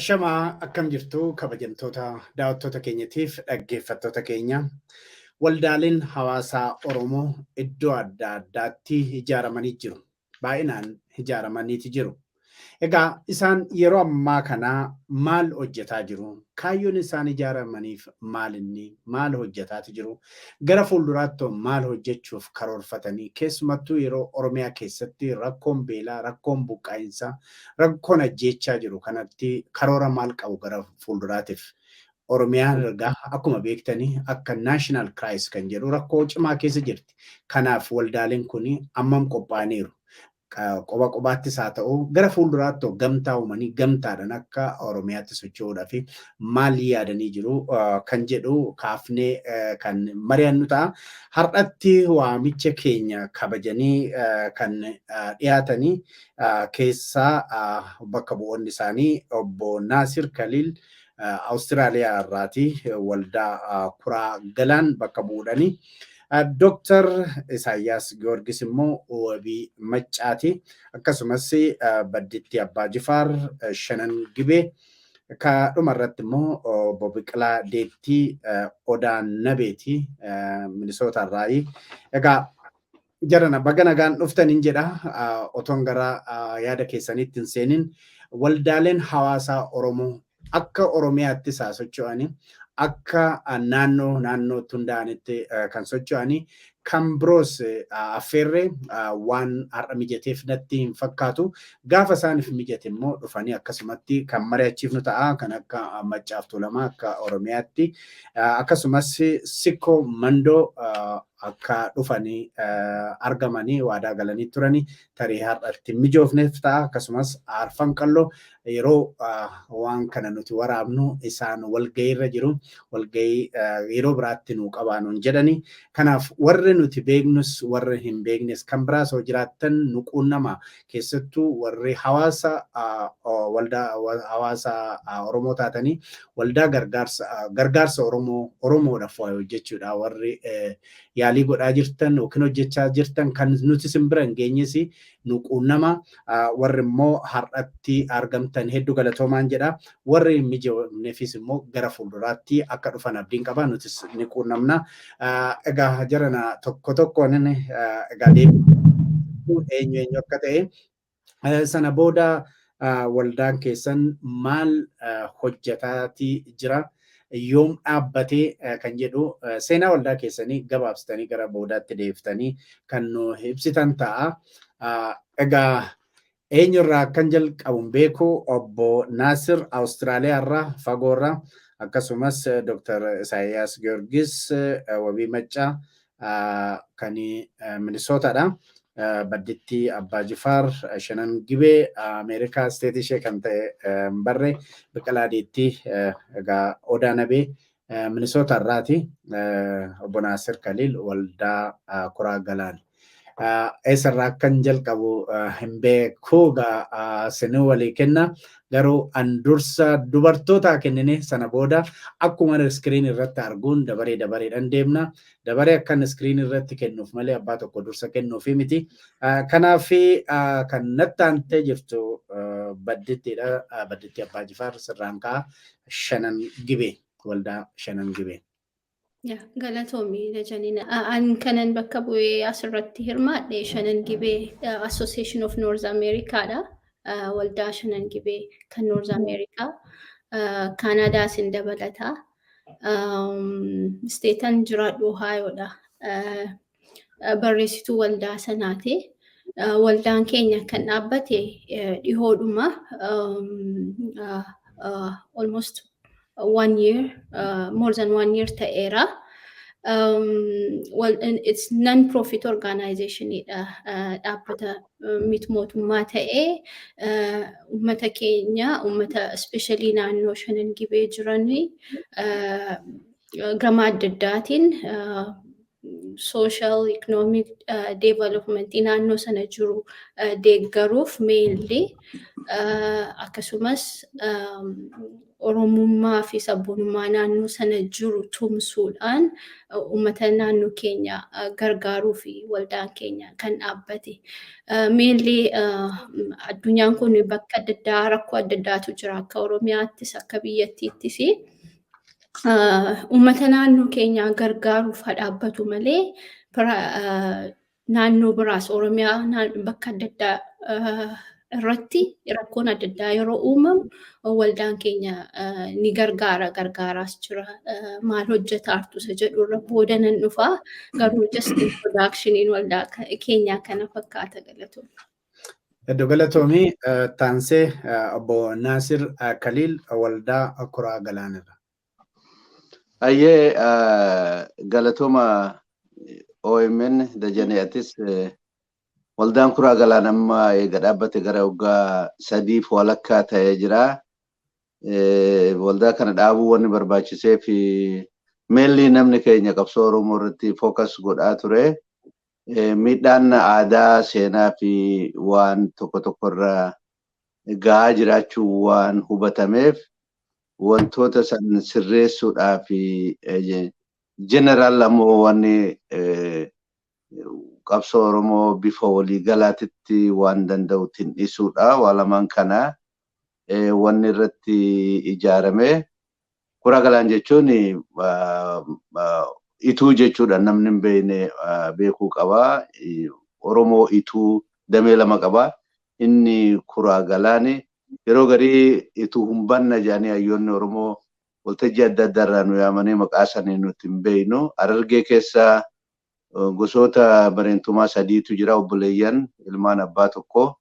Ashamaa, akkam jirtu, kabajamtoota daawwattoota keenyatiif dhaggeeffattoota keenya? Waldaaleen hawaasaa Oromoo iddoo adda addaatti ijaaramanii jiru. Baay'inaan ijaaramaniiti jiru. Egaa isaan yeroo ammaa kana maal hojjetaa jiru? Kaayyoon isaan ijaaramaniif maal inni? Maal hojjetaati jiru? Gara fuulduraatti maal hojjechuuf karoorfatanii? Keessumattuu yeroo Oromiyaa keessatti rakkoon beelaa, rakkoon buqqaa'iinsaa, rakkoon ajjeechaa jiru kanatti karoora maal qabu gara fuulduraatiif? Oromiyaan ergaa akkuma beektanii akka national crisis kan jedhu rakkoo cimaa keessa jirti. Kanaaf waldaaleen kun ammam qophaa'aniiru? Qoba qobaattis haa ta'u, gara fuulduraatti gamtaa uumanii gamtaadhaan akka Oromiyaatti socho'uudhaaf maal yaadanii jiru kan jedhu kaafnee kan mari'annu ta'a. Har'atti waamicha keenya kabajanii kan dhiyaatanii keessaa bakka bu'oonni isaanii obbo Naasir Kaliil Awustiraaliyaa irraati, waldaa Kuraa Galaan bakka bu'uudhani. Dooktar Isaayyaas Giyoorgis immoo Wabii Maccaati. Akkasumas Badditti Abbaa Jifaar Shanan Gibee. Ka dhuma irratti immoo obbo Biqilaa Deettii Odaa Nabeeti, Minisoota irraayi. Egaa jarana, baga nagaan dhuftaniin jedha. Otoon gara yaada keessaniitti hin seenin, waldaaleen hawaasaa Oromoo akka Oromiyaattis haa socho'anii, akka naannoo naannootti hundaa'anitti kan socho'anii kan biroos affeerree waan har'a mijateef natti hin fakkaatu. Gaafa isaaniif mijate immoo dhufanii akkasumatti kan mari'achiifnu ta'a, kan akka Maccaaf Tuulamaa akka Oromiyaatti, akkasumas Sikkoo Mandoo akka dhufanii argamanii waadaa galanii turanii, tarii har'atti mijoofneef ta'a. Akkasumas Arfan Qalloo yeroo waan kana nuti waraabnu isaan walgahiirra jiru, walgahii yeroo biraatti nuu qabaanuun jedhani. Kanaaf warri nuti beeknus, warri hin beeknes kan biraas hoo jiraattan nu quunnama. Keessattuu warri hawaasa waldaa hawaasa Oromoo taatanii waldaa gargaarsa Oromoo Oromoodhaaf waa hojjechuudha warri yaalii godhaa jirtan yookiin hojjechaa jirtan, kan nuti isin bira hin geenyes nu quunnama. Warri immoo har'atti argamtan hedduu galatoomaan jedha. Warri hin mijoofneefis immoo gara fuulduraatti akka dhufan abdiin qaba. Nutis ni quunnamna. Egaa jarana, tokko tokkoon egaa deebii eenyu eenyu akka ta'e, sana booda waldaan keessan maal hojjetaatii jira? Yoom dhaabbatee kan jedhu seenaa waldaa keessanii gabaabsitanii gara boodaatti deebiftanii kan nu ibsitan ta'a. Egaa eenyurraa akkan jalqabu hin beeku. Obbo Naasir Awustiraaliyaa irraa, fagoorraa, akkasumas Dr. Isaayyaas Giyoorgis Wabii Maccaa kan Minisootaadha. Badditti Abbaa Jifaar Shanan Gibee Ameerikaa state ishee kan ta'e barre, Biqilaa Deettii egaa Odaa Nabee Minisoota irraati. Obbo Naasir Kaliil waldaa Kuraa Galaan. Eessarraa akkan jalqabu hin beeku, egaa sinuu walii kenna. Garuu an dursa dubartootaa kennine, sana booda akkuma screen irratti arguun dabaree dabareedhaan deemna. Dabaree akkan screen irratti kennuuf malee abbaa tokko dursa kennuufi miti. Kanaaf kan natti aantee jirtu Baddittiidha. Badditti Abbaa Jifaar sirraan ka'a. Shanan Gibee, waldaa Shanan Gibee. Galatoomii Dajanina. An kanan bakka bu'ee asirratti hirmaadhe Shanan Gibee Association of North Americaadha. Waldaa Shanan Gibee kan North America. Kaanaadaas hin dabalata. Statean jiraadhu Ohioodha. Barreessituu waldaa sanaati. Waldaan keenya kan dhaabbate dhihoodhuma, almost one year, more than one year ta'eera. Well, it's non-profit organizationidha. Dhaabbata miti mootummaa ta'ee uummata keenya, uummata especially naannoo Shanan Gibee jiranii gama adda addaatiin Social economic development naannoo sana jiru deeggaruuf mainly, akkasumas Oromummaa fi sabboonummaa naannoo sana jiru tumsuudhaan uummata naannoo keenya gargaaruu fi waldaan keenya kan dhaabbate. Mainly addunyaan kun bakka adda addaa rakkoo adda addaatu jira, akka Oromiyaattis akka biyyattiittis. Uummata naannoo keenyaa gargaaruuf haa dhaabbatu malee, naannoo biraas Oromiyaa bakka adda addaa irratti rakkoon adda addaa yeroo uumamu waldaan keenya ni gargaara, gargaaraas jira. Maal hojjetaartu isa jedhu irra booda nan dhufa. Garuu just introductioniin waldaa keenyaa kana fakkaata, galatoomii. Hedduu galatoomii. Taansee obbo Naasir Kaliil, waldaa Kuraa Galaanirra. Ayyee, galatooma OMN Dajanee atis. Waldaan Kuraa Galaan amma eega dhaabbate gara waggaa 3f walakkaa ta'ee jira. Waldaa kana dhaabuu wanni barbaachisee fi mainly namni keenya qabsoo Oromoo irratti focus godhaa ture. Miidhaan aadaa, seenaa fi waan tokko tokko irra gahaa jiraachuu waan hubatameef, wantoota san sirreessuudhaa fi general ammoo wanni qabsoo Oromoo bifa waliigalaatitti waan danda'u tin'isuudha. Waa lamaan kana wanni irratti ijaarame. Kuraa Galaan jechuun Ituu jechuudha. Namni hin beekne beekuu qaba. Oromoo Ituu damee lama qaba. Inni Kuraa Galaani yeroo garii Ituu humbanna jedhanii hayyoonni Oromoo waltajjii adda addaa irraa nu yaamanii maqaa sanii nuti hin beeknu. Harargee keessa gosoota bareentumaa sadiitu jira, obboleeyyan ilmaan abbaa tokko.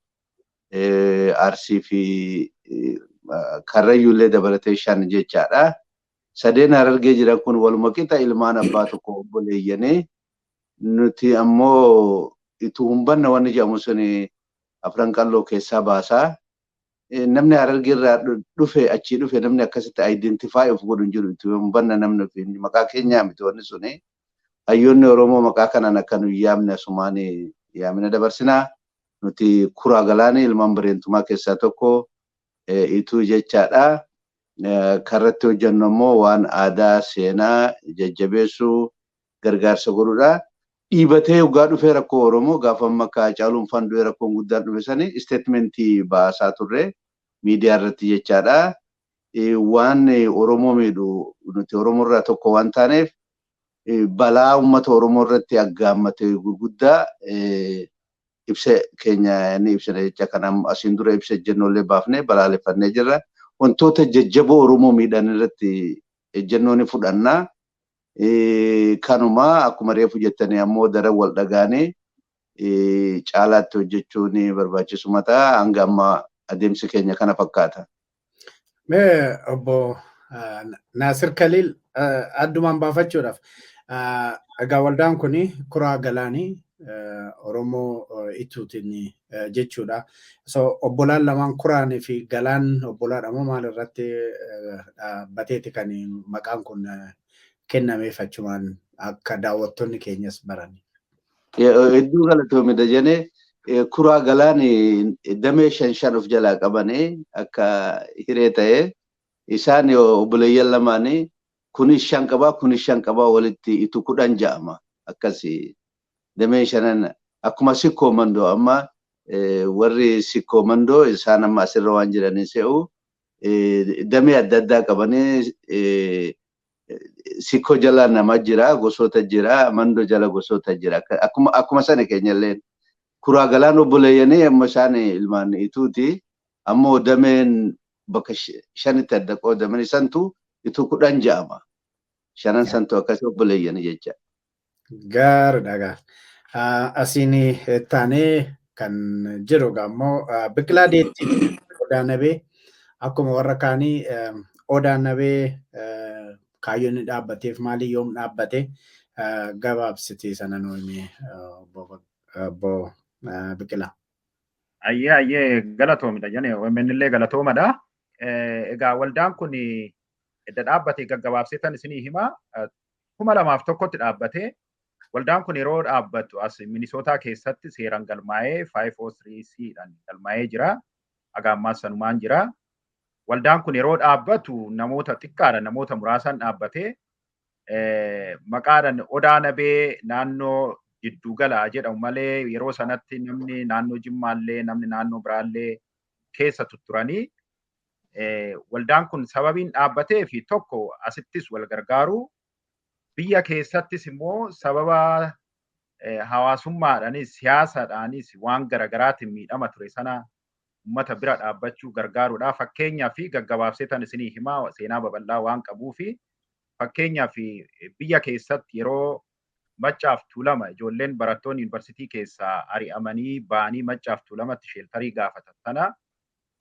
Arsii fi Karrayyuullee dabalatee shan jechaadha. Sadeen Harargee jiran kun waluma qixa ilmaan abbaa tokko obboleeyyanii. Nuti ammoo Ituu humbanna wanni jedhamu suni Afran Qalloo keessaa baasaa. Namni Harargee irraa dhufe, achii dhufe, namni akkasitti identify of godhu hin jiru. Ituu humbanna namni maqaa keenyaa miti wanni suni. Hayyoonni Oromoo maqaa kanaan akka nu yaamne asumaan yaamina dabarsinaa. Nuti Kuraa Galaanii ilmaan bareentumaa keessaa tokko, Ituu jechaadha. Karratti hojjennu ammoo waan aadaa, seenaa jajjabeessuu, gargaarsa godhudha. Dhiibatee waggaa dhufee rakkoo Oromoo gaafa amma akka Hacaaluun faan du'ee rakkoon guddaan dhufe sani statementii baasaa turre miidiyaa irratti jechaadha. Waan Oromoo miidhu, nuti Oromoo irraa tokko waan taaneef, balaa uummata Oromoo irratti aggaammate gurguddaa ibsa keenya ni ibsina jecha. Kana asiin dura ibsa ejjennoolee baafnee balaaleffannee jirra. Wantoota jajjaboo Oromoo miidhan irratti ejjennoo ni fudhanna. Kanuma akkuma reefu jettanii ammoo daran wal dhagaanii caalaatti hojjechuun barbaachisuma ta'a. Hanga amma adeemsi keenya kana fakkaata. Mee obbo Naasir Kaliil, addumaan baafachuudhaaf, egaa waldaan kun Kuraa Galaanii Oromoo Ituutiin jechuudha. So obbolaan lamaan Kuraanii fi Galaan obbolaadha moo maal irratti dhaabbateeti kan maqaan kun kennameef, achumaan akka daawwattoonni keenyas baran? Hedduu galatoomi Dajanee. Kuraa Galaan damee shan shan of jalaa qabanii akka hiree ta'ee isaan obboleeyyan lamaanii kunis shan qabaa, kunis shan qabaa, walitti Itu 10 ja'ama akkasi. Damee shanan akkuma Sikkoo Mandoo, amma warri Sikkoo Mandoo isaan amma asirra waan jiranii se'u, damee adda addaa qabanii, Sikkoo jala nama jira, gosoota jira, Mandoo jala gosoota jira. Akkuma sana keenyallee Kuraa Galaan obboleeyyanii amma isaan ilmaan Ituuti, ammoo dameen bakka shanitti adda qoodaman santu Itu 10 ja'ama. Shanan santu akkasii obboleeyyanii jecha. Gaariidha gaa. Asiin taanee kan jiru ammoo Biqilaa Deettii, Odaa Nabee. Akkuma warra kaanii Odaa Nabee kaayyoon inni dhaabbateef maali, yoom dhaabbate, gabaabsitee sana nuu himi, obbo Biqilaa. Ayyee, galatoomidha jenne, OMN illee galatoomadha. Egaa waldaan kun edda dhaabbate gaggabaabsee tan isinii hima. 2001tti dhaabbate. Waldaan kun yeroo dhaabbatu as Minisootaa keessatti seeraan galmaa'ee 503C dhaan galmaa'ee jira. Haga ammaas sanumaan jira. Waldaan kun yeroo dhaabbatu namoota xiqqaadha, namoota muraasaan dhaabbatee, maqaadhaan Odaa Nabee naannoo Jiddugala jedhamu malee, yeroo sanatti namni naannoo Jimmaallee, namni naannoo biraallee keessa tutturanii. Waldaan kun sababiin dhaabbatee fi tokko asittis wal gargaaru, biyya keessattis immoo sababa hawaasummaadhaanis siyaasaadhaanis waan garaagaraatiin miidhama ture sana uummata bira dhaabbachuu gargaaruudha. Fakkeenyaa fi gaggabaabsee tan isinii himaa, seenaa babal'aa waan qabuu fi, fakkeenyaa fi biyya keessatti yeroo Maccaaf Tuulama ijoolleen barattoonni yuunivarsiitii keessaa ari'amanii ba'anii Maccaaf Tuulamatti shelterii gaafatan sana,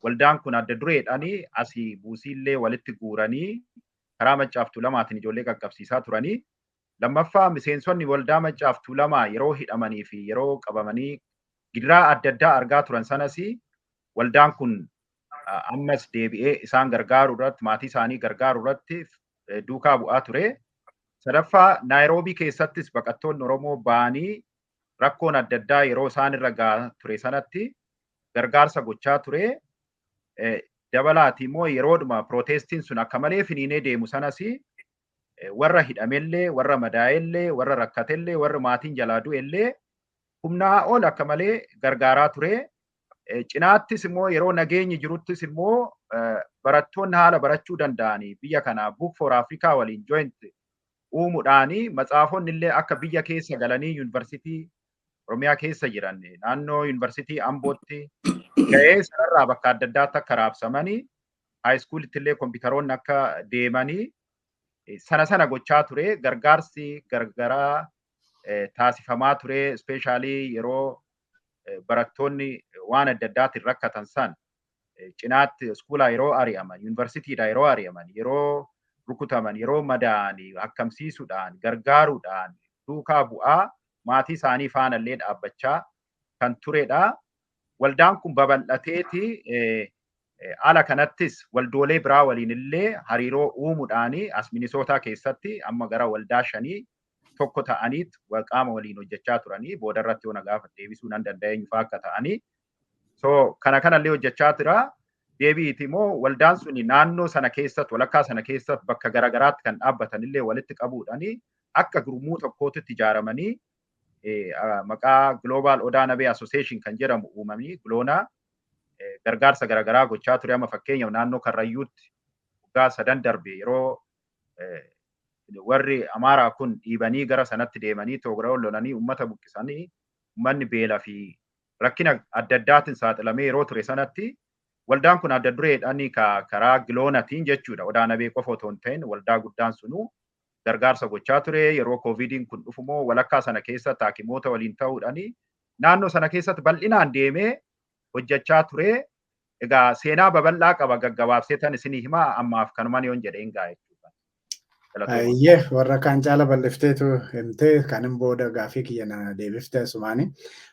waldaan kun adda dureedhaan asii buusiillee walitti guuranii karaa Maccaaf Tuulamaatiin ijoollee qaqqabsiisaa turanii. Lammaffaa, miseensonni waldaa Maccaaf Tuulamaa yeroo hidhamanii fi yeroo qabamanii gidiraa adda addaa argaa turan sanas, waldaan kun ammas deebi'ee isaan gargaaruu irratti, maatii isaanii gargaaruu irratti duukaa bu'aa ture. Sadaffaa, Naayiroobii keessattis baqattoonni Oromoo ba'anii rakkoon adda addaa yeroo isaan irra gahaa ture sanatti gargaarsa gochaa ture. Dabalaati immoo yeroodhuma protestiin sun akka malee finiinee deemu sanas, warra hidhamellee, warra madaa'ellee, warra rakkatellee, warra maatiin jalaa du'ellee humnaa ol akka malee gargaaraa ture. Cinaattis immoo yeroo nageenyi jiruttis immoo barattoonni haala barachuu danda'anii biyya kana Book for Africa waliin joint uumuudhaani matsaafonni illee akka biyya keessa galanii yuunivarsiitii Oromiyaa keessa jiran, naannoo yuunivarsiitii Ambootti ga'ee, sanarraa bakka adda addaatti akka raabsamanii, high schoolitti illee kompiitaroonni akka deemanii sana sana gochaa ture. Gargaarsi gargaraa taasifamaa ture, especially yeroo barattoonni waan adda addaatiin rakkatan san cinaatti, schoolaa yeroo ari'aman, yuunivarsiitiidhaa yeroo ari'aman, yeroo rukutaman, yeroo madaa'an akkamsiisuudhaan gargaaruudhaan duukaa bu'aa maatii isaanii faanallee dhaabbachaa kan turedha. Waldaan kun babal'ateeti ala kanattis waldoolee biraa waliin illee hariiroo uumuudhaan as Minisootaa keessatti amma gara waldaa shanii tokko ta'aniit qaama waliin hojjechaa turanii, booda irratti yoo na gaafa deebisuu nan danda'e eenyufaa akka ta'anii. So kana kanallee hojjechaa tura. Deebi'iti immoo waldaan suni naannoo sana keessatti, walakkaa sana keessatti bakka garaagaraatti kan dhaabbatan illee walitti qabuudhaan akka gurmuu tokkootti ijaaramanii maqaa Global Odaa Nabee Association kan jedhamu uumamanii Giloonaa gargaarsa garaagaraa gochaa ture. Amma fakkeenyaaf naannoo Karrayyuutti waggaa 3 darbe yeroo warri Amaaraa kun dhiibanii gara sanatti deemanii toora lolanii uummata buqqisanii, uummanni beelaa fi rakkina adda addaatiin saaxilamee yeroo ture sanatti, waldaan kun adda dureedhaan karaa Giloonatiin jechuudha. Odaa Nabee qofa otoo hin ta'in waldaa guddaan sunuu gargaarsa gochaa ture. Yeroo koovidiin kun dhufu immoo walakkaa sana keessatti hakimoota waliin ta'uudhaan naannoo sana keessatti bal'inaan deemee hojjechaa ture. Egaa seenaa babal'aa qaba, gaggabaabsee tan isinii himaa ammaaf kanumaan yoon jedheen gaa jechuudha. Ayyee, warra kaan caala bal'ifteetu himtee, kanin booda gaafii kiyya na deebifte asumaani.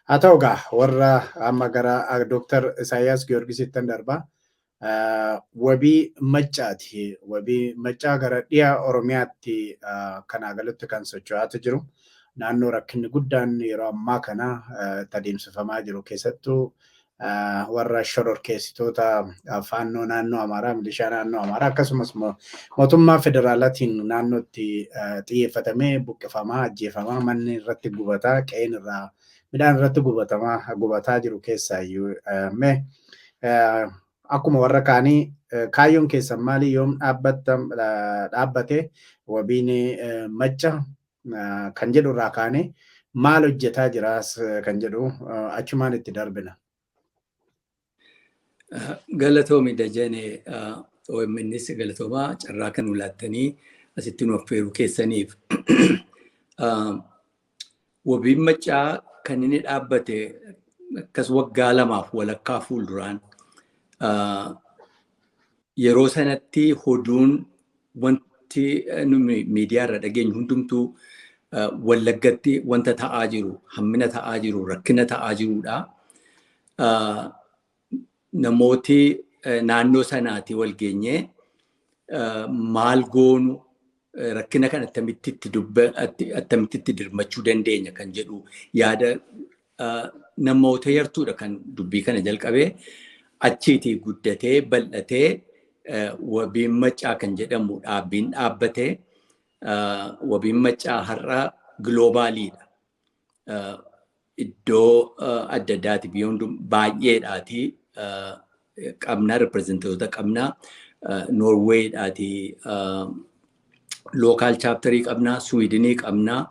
Haa ta'u gaa, warra amma gara Dooktar Isaayyaas Giyoorgisiittan darbaa. Wabii Maccaati. Wabii Maccaa gara dhiya Oromiyaatti kanaa galutti kan socho'aatu jiru. Naannoo rakkinni guddaan yeroo ammaa kana itti adeemsifamaa jiru, keessattuu warra shororkeessitoota faannoo naannoo Amaaraa, milishaa naannoo Amaaraa, akkasumas mootummaa federaalaatiin naannootti xiyyeeffatamee buqqifamaa, ajjeefamaa, manni irratti gubataa, qe'een irraa midhaan irratti gubatamaa gubataa jiru keessaa iyyuu, mee akkuma warra kaanii kaayyoon keessan maali? Yoom dhaabbate Wabiin Macca kan jedhu irraa kaanee, maal hojjetaa jiraas kan jedhu achumaan itti darbina. Galatoomi Dajanee, OMNs galatoomaa carraa kan nu laattanii asitti nu affeeruu keessaniif. Wabiin Maccaa kan inni dhaabbate akkas waggaa 2.5 fuulduraan. Yeroo sanatti oduun wanti miidiyaa irra dhageenyu hundumtuu Wallaggatti wanta ta'aa jiru, hammina ta'aa jiru, rakkina ta'aa jirudha. Namooti naannoo sanaati wal geenyee maal goonu Rakkina kan attamitti dirmachuu dandeenya kan jedhu yaada namoota yartuudha kan dubbii kana jalqabee achiitii guddatee bal'atee Wabiin Maccaa kan jedhamu dhaabbiin dhaabbatee. Wabiin Maccaa har'a globaliidha. Iddoo adda addaati, biyya hundum baay'eedhaati qabnaa, representoota qabnaa. Noorweedhaati local chapterii qabnaa, Swiidinii qabnaa,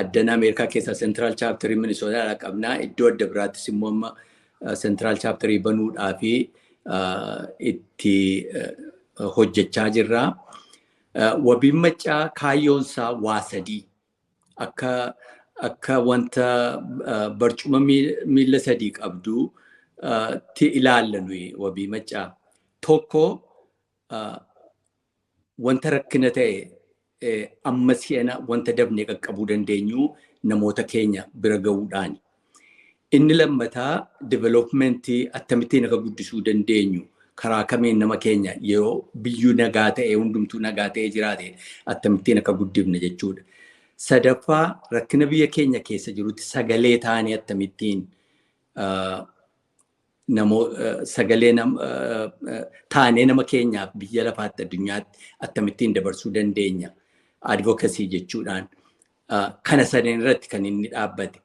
addana Ameerikaa keessaa central chapterii Minisootaadhaa qabnaa, iddoo adda biraattis immoo amma central chapterii banuudhaa fi itti hojjechaa jirra. Wabiin Maccaa kaayyoonsaa waa sadii, akka wanta barcuma miila sadii qabdu ti ilaalla nuyi Wabii Maccaa. Tokko, wanta rakkina ta'e amma si'ana wanta dabnee qaqqabuu dandeenyu namoota keenya bira ga'uudhaani. Inni lammataa, developmentii akkamittiin akka guddisuu dandeenyu, karaa kamiin nama keenya yeroo biyyuu nagaa ta'e, hundumtuu nagaa ta'e jiraate, akkamittiin akka guddifne jechuudha. Sadaffaa, rakkina biyya keenya keessa jirutti sagalee taanee akkamittiin sagalee taanee nama keenyaaf biyya lafaatti, addunyaatti akkamittiin dabarsuu dandeenya, advocacy jechuudhaan. Kana sadeen irratti kan inni dhaabbate.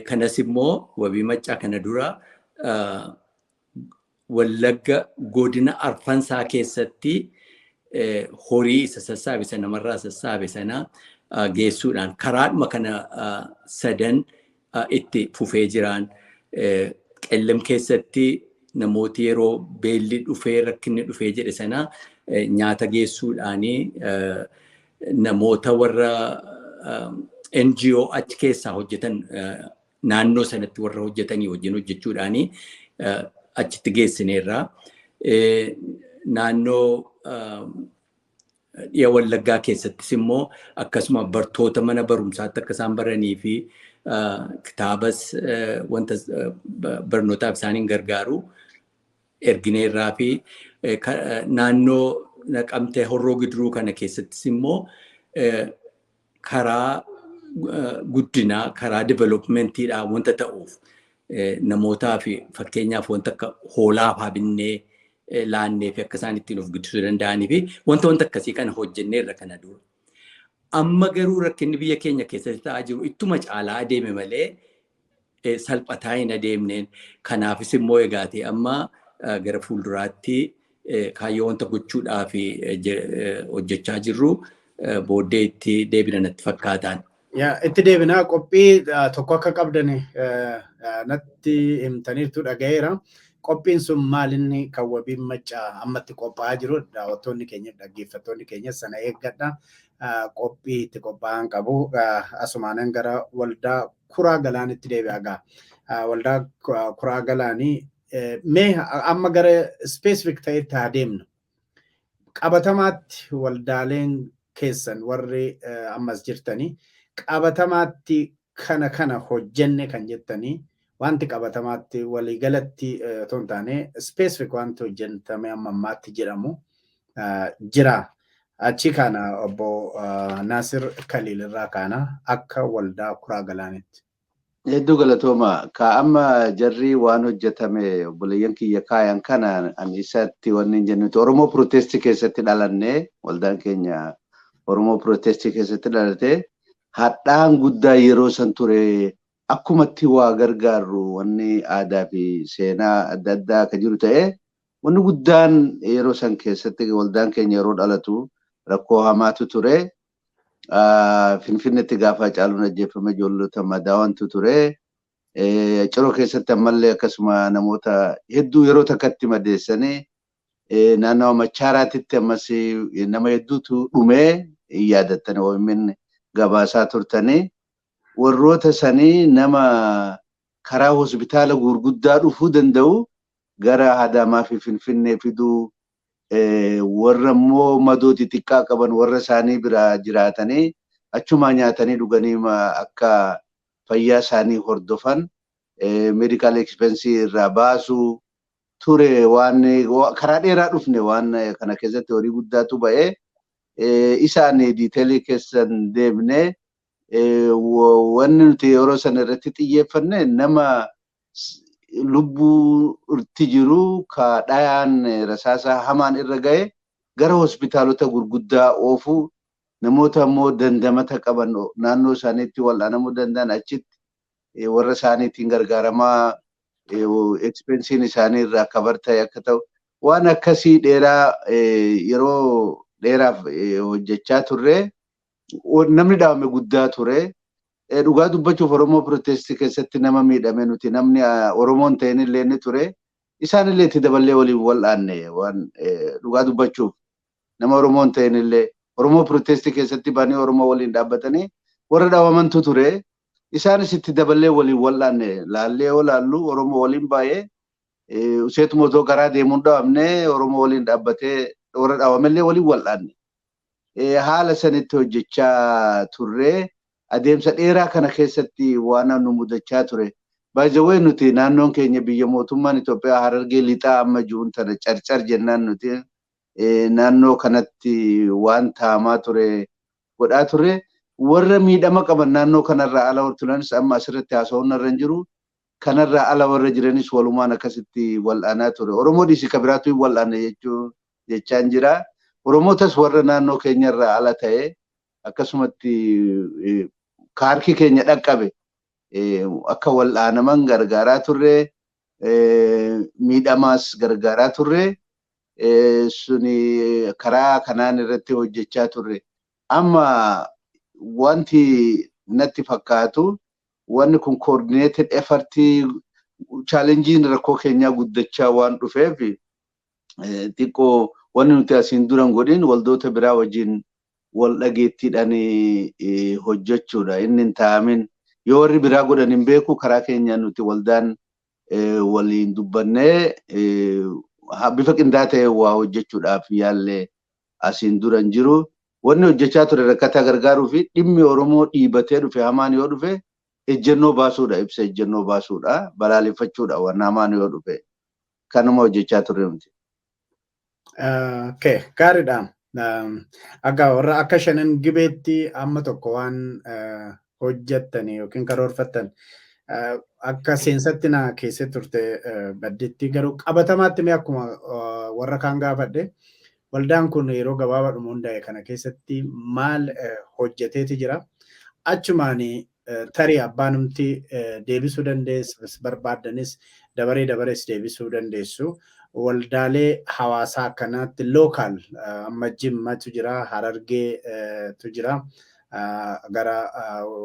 Kanas immoo Wabii Maccaa kana dura Wallagga godina Arfansaa keessatti horii isa sassaabe sana, namarraa sassaabe sana geessuudhaan karaadhuma kana sadan itti fufee jiraan. Qellem keessatti namooti yeroo beelli dhufee, rakkinni dhufee jedhe sana nyaata geessuudhaanii namoota warra NGO achi keessaa hojjetan, naannoo sanatti warra hojjetanii wajjin hojjechuudhaanii achitti geessineerra. Naannoo dhiya Wallaggaa keessattis immoo akkasuma bartoota mana barumsaatti akka isaan baranii fi kitaabas wanta barnootaaf isaaniin gargaaru ergineerraa fi naannoo Naqamtee, Horroo Giduruu kana keessattis immoo karaa guddinaa, karaa developmentiidhaa wanta ta'uuf namootaa fi fakkeenyaaf wanta akka hoolaa fa'aa binnee laannee fi akka isaan ittiin of guddisuu danda'anii fi wanta akkasii kana hojjenneerra kana dura. Amma garuu rakkinni biyya keenya keessatti ta'aa jiru ittuma caalaa adeeme malee salphataa hin adeemneen. Kanaafis immoo egaate amma gara fuulduraatti kaayyoo wanta gochuudhaaf hojjechaa jirru booddee itti deebina natti fakkaataan. Itti deebinaa, qophii tokko akka qabdan natti himtaniirtu, dhaga'eera. Qophiin sun maalinni kan Wabiin Maccaa ammatti qophaa'aa jiru? Daawwattoonni keenya, dhaggeeffattoonni keenya sana eeggadha. Qophii itti qophaa'an qabu. Asumaanan gara Waldaa Kuraa Galaanitti deebi'a gaa. Waldaa Kuraa Galaanii, mee amma gara specific ta'etti haa deemnu. Qabatamaatti waldaaleen keessan warri ammas jirtanii qabatamaatti kana kana hojjenne kan jettanii, wanti qabatamaatti waliigalatti otoo hin taane specific wanti hojjetame amma ammaatti jedhamu jira. Achi kana obbo Naasir Kaliil irraa kaana, akka Waldaa Kuraa Galaanitti. Hedduu galatooma. Ka amma jarri waan hojjetame obboleeyyan kiyya kaayan kana ani isatti wanni hin jennuti. Oromoo Protestii keessatti dhalanne, waldaan keenya Oromoo Protestii keessatti dhalate. Hadhaan guddaa yeroo san ture, akkumatti waa gargaarru wanni aadaa fi seenaa adda addaa akka jiru ta'ee, wanni guddaan yeroo san keessatti waldaan keenya yeroo dhalatu rakkoo hamaatu ture. Finfinneetti gaafa Hacaaluun ajjeefame ijoollota madaawantu ture. Ciroo keessatti ammallee akkasuma namoota hedduu yeroo takkatti madeessanii, naannawa Machaaraatitti ammas nama hedduutu dhumee yaadattanii OMN gabaasaa turtanii. Warroota sanii nama karaa hospitaala gurguddaa dhufuu danda'u gara Adaamaa fi Finfinnee fiduu, warra immoo madoo xixiqqaa qaban warra isaanii bira jiraatanii achumaa nyaatanii dhuganii akka fayyaa isaanii hordofan, medical expensii irraa baasuu ture. Waan karaa dheeraa dhufne, waan kana keessatti horii guddaatu ba'ee Isaan detail keessan deemnee, wanni nuti yeroo sana irratti xiyyeeffanne nama lubbuu irti jiru, ka dhayaan rasaasa hamaan irra gahe gara hospitaalota gurguddaa oofu, namoota immoo dandamata qaban naannoo isaaniitti wal'aanamuu danda'an achitti warra isaaniitiin gargaaramaa expense iin isaanii irraa cover ta'e akka ta'u, waan akkasii dheeraa yeroo dheeraaf hojjechaa turre. Namni dhaabame guddaa ture. Dhugaa dubbachuuf, Oromoo Protest keessatti nama miidhame nuti namni Oromoon ta'in illee ni ture. Isaan illee itti daballee waliin wal'aanne. Waan dhugaa dubbachuuf, nama Oromoon ta'in illee Oromoo Protest keessatti baanii Oromoo waliin dhaabbatanii warra dhaabamantu ture. Isaanis itti daballee waliin wal'aanne. Laallee yoo laallu, Oromoo waliin baay'ee useetuma otoo karaa deemuun dhaabamne, Oromoo waliin dhaabbatee warra dhaabamellee waliin wal'aanne. Haala sanitti hojjechaa turre. Adeemsa dheeraa kana keessatti waan nu mudachaa ture. Baay'ee nuti naannoon keenya biyya mootummaan Itoophiyaa Harargee Lixaa amma jiruun tana Carcar jennaan, nuti naannoo kanatti waan taamaa ture godhaa ture. Warra miidhama qaban naannoo kanarraa ala turanis, amma asirratti haasa'uun irra hin jiru. Kanarraa ala warra jiranis walumaan akkasitti wal'aanaa ture. Oromoo dhiisii ka biraatu hin wal'aanne jechuu jechaan jira. Oromootas warra naannoo keenyarraa ala ta'e akkasumatti kaarki keenya dhaqqabe akka wal'aanaman gargaaraa turre, miidhamaas gargaaraa turre, suni karaa kanaan irratti hojjechaa turre. Amma wanti natti fakkaatu, wanni kun coordinated effort, challenge iin rakkoo keenyaa guddachaa waan dhufeef, xiqqoo wanni nuti asiin duran godhin waldoota biraa wajjin wal dhageettiidhaan hojjechuudha. Inni hin taa'amin yoo warri biraa godhan hin beeku, karaa keenya nuti waldaan waliin dubbannee bifa qindaa ta'e waa hojjechuudhaaf yaallee asiin dura hin jiru. Wanni hojjechaa ture rakkataa gargaaruu fi dhimmi Oromoo dhiibatee dhufe hamaan yoo dhufe ejjennoo baasuudha, ibsa ejjennoo baasuudha, balaaleffachuudha waan hamaan yoo dhufe. Kanuma hojjechaa turre nuti. Okay, gaariidha. Akka warra akka Shanan Gibeetti amma tokko waan hojjettan yookiin karoorfattan akka seensatti na keessatti turte baddeetti, garuu qabatamaatti mee akkuma warra kaan gaafadhe, waldaan kun yeroo gabaabaadhuma hundaa'e kana keessatti maal hojjeteeti jira? Achumaan tarii abbaanumti deebisuu dandeessu barbaaddanis dabaree dabarees deebisuu dandeessu. Waldaalee hawaasaa akkanaatti local amma Jimmatu jira, Harargeetu jira, gara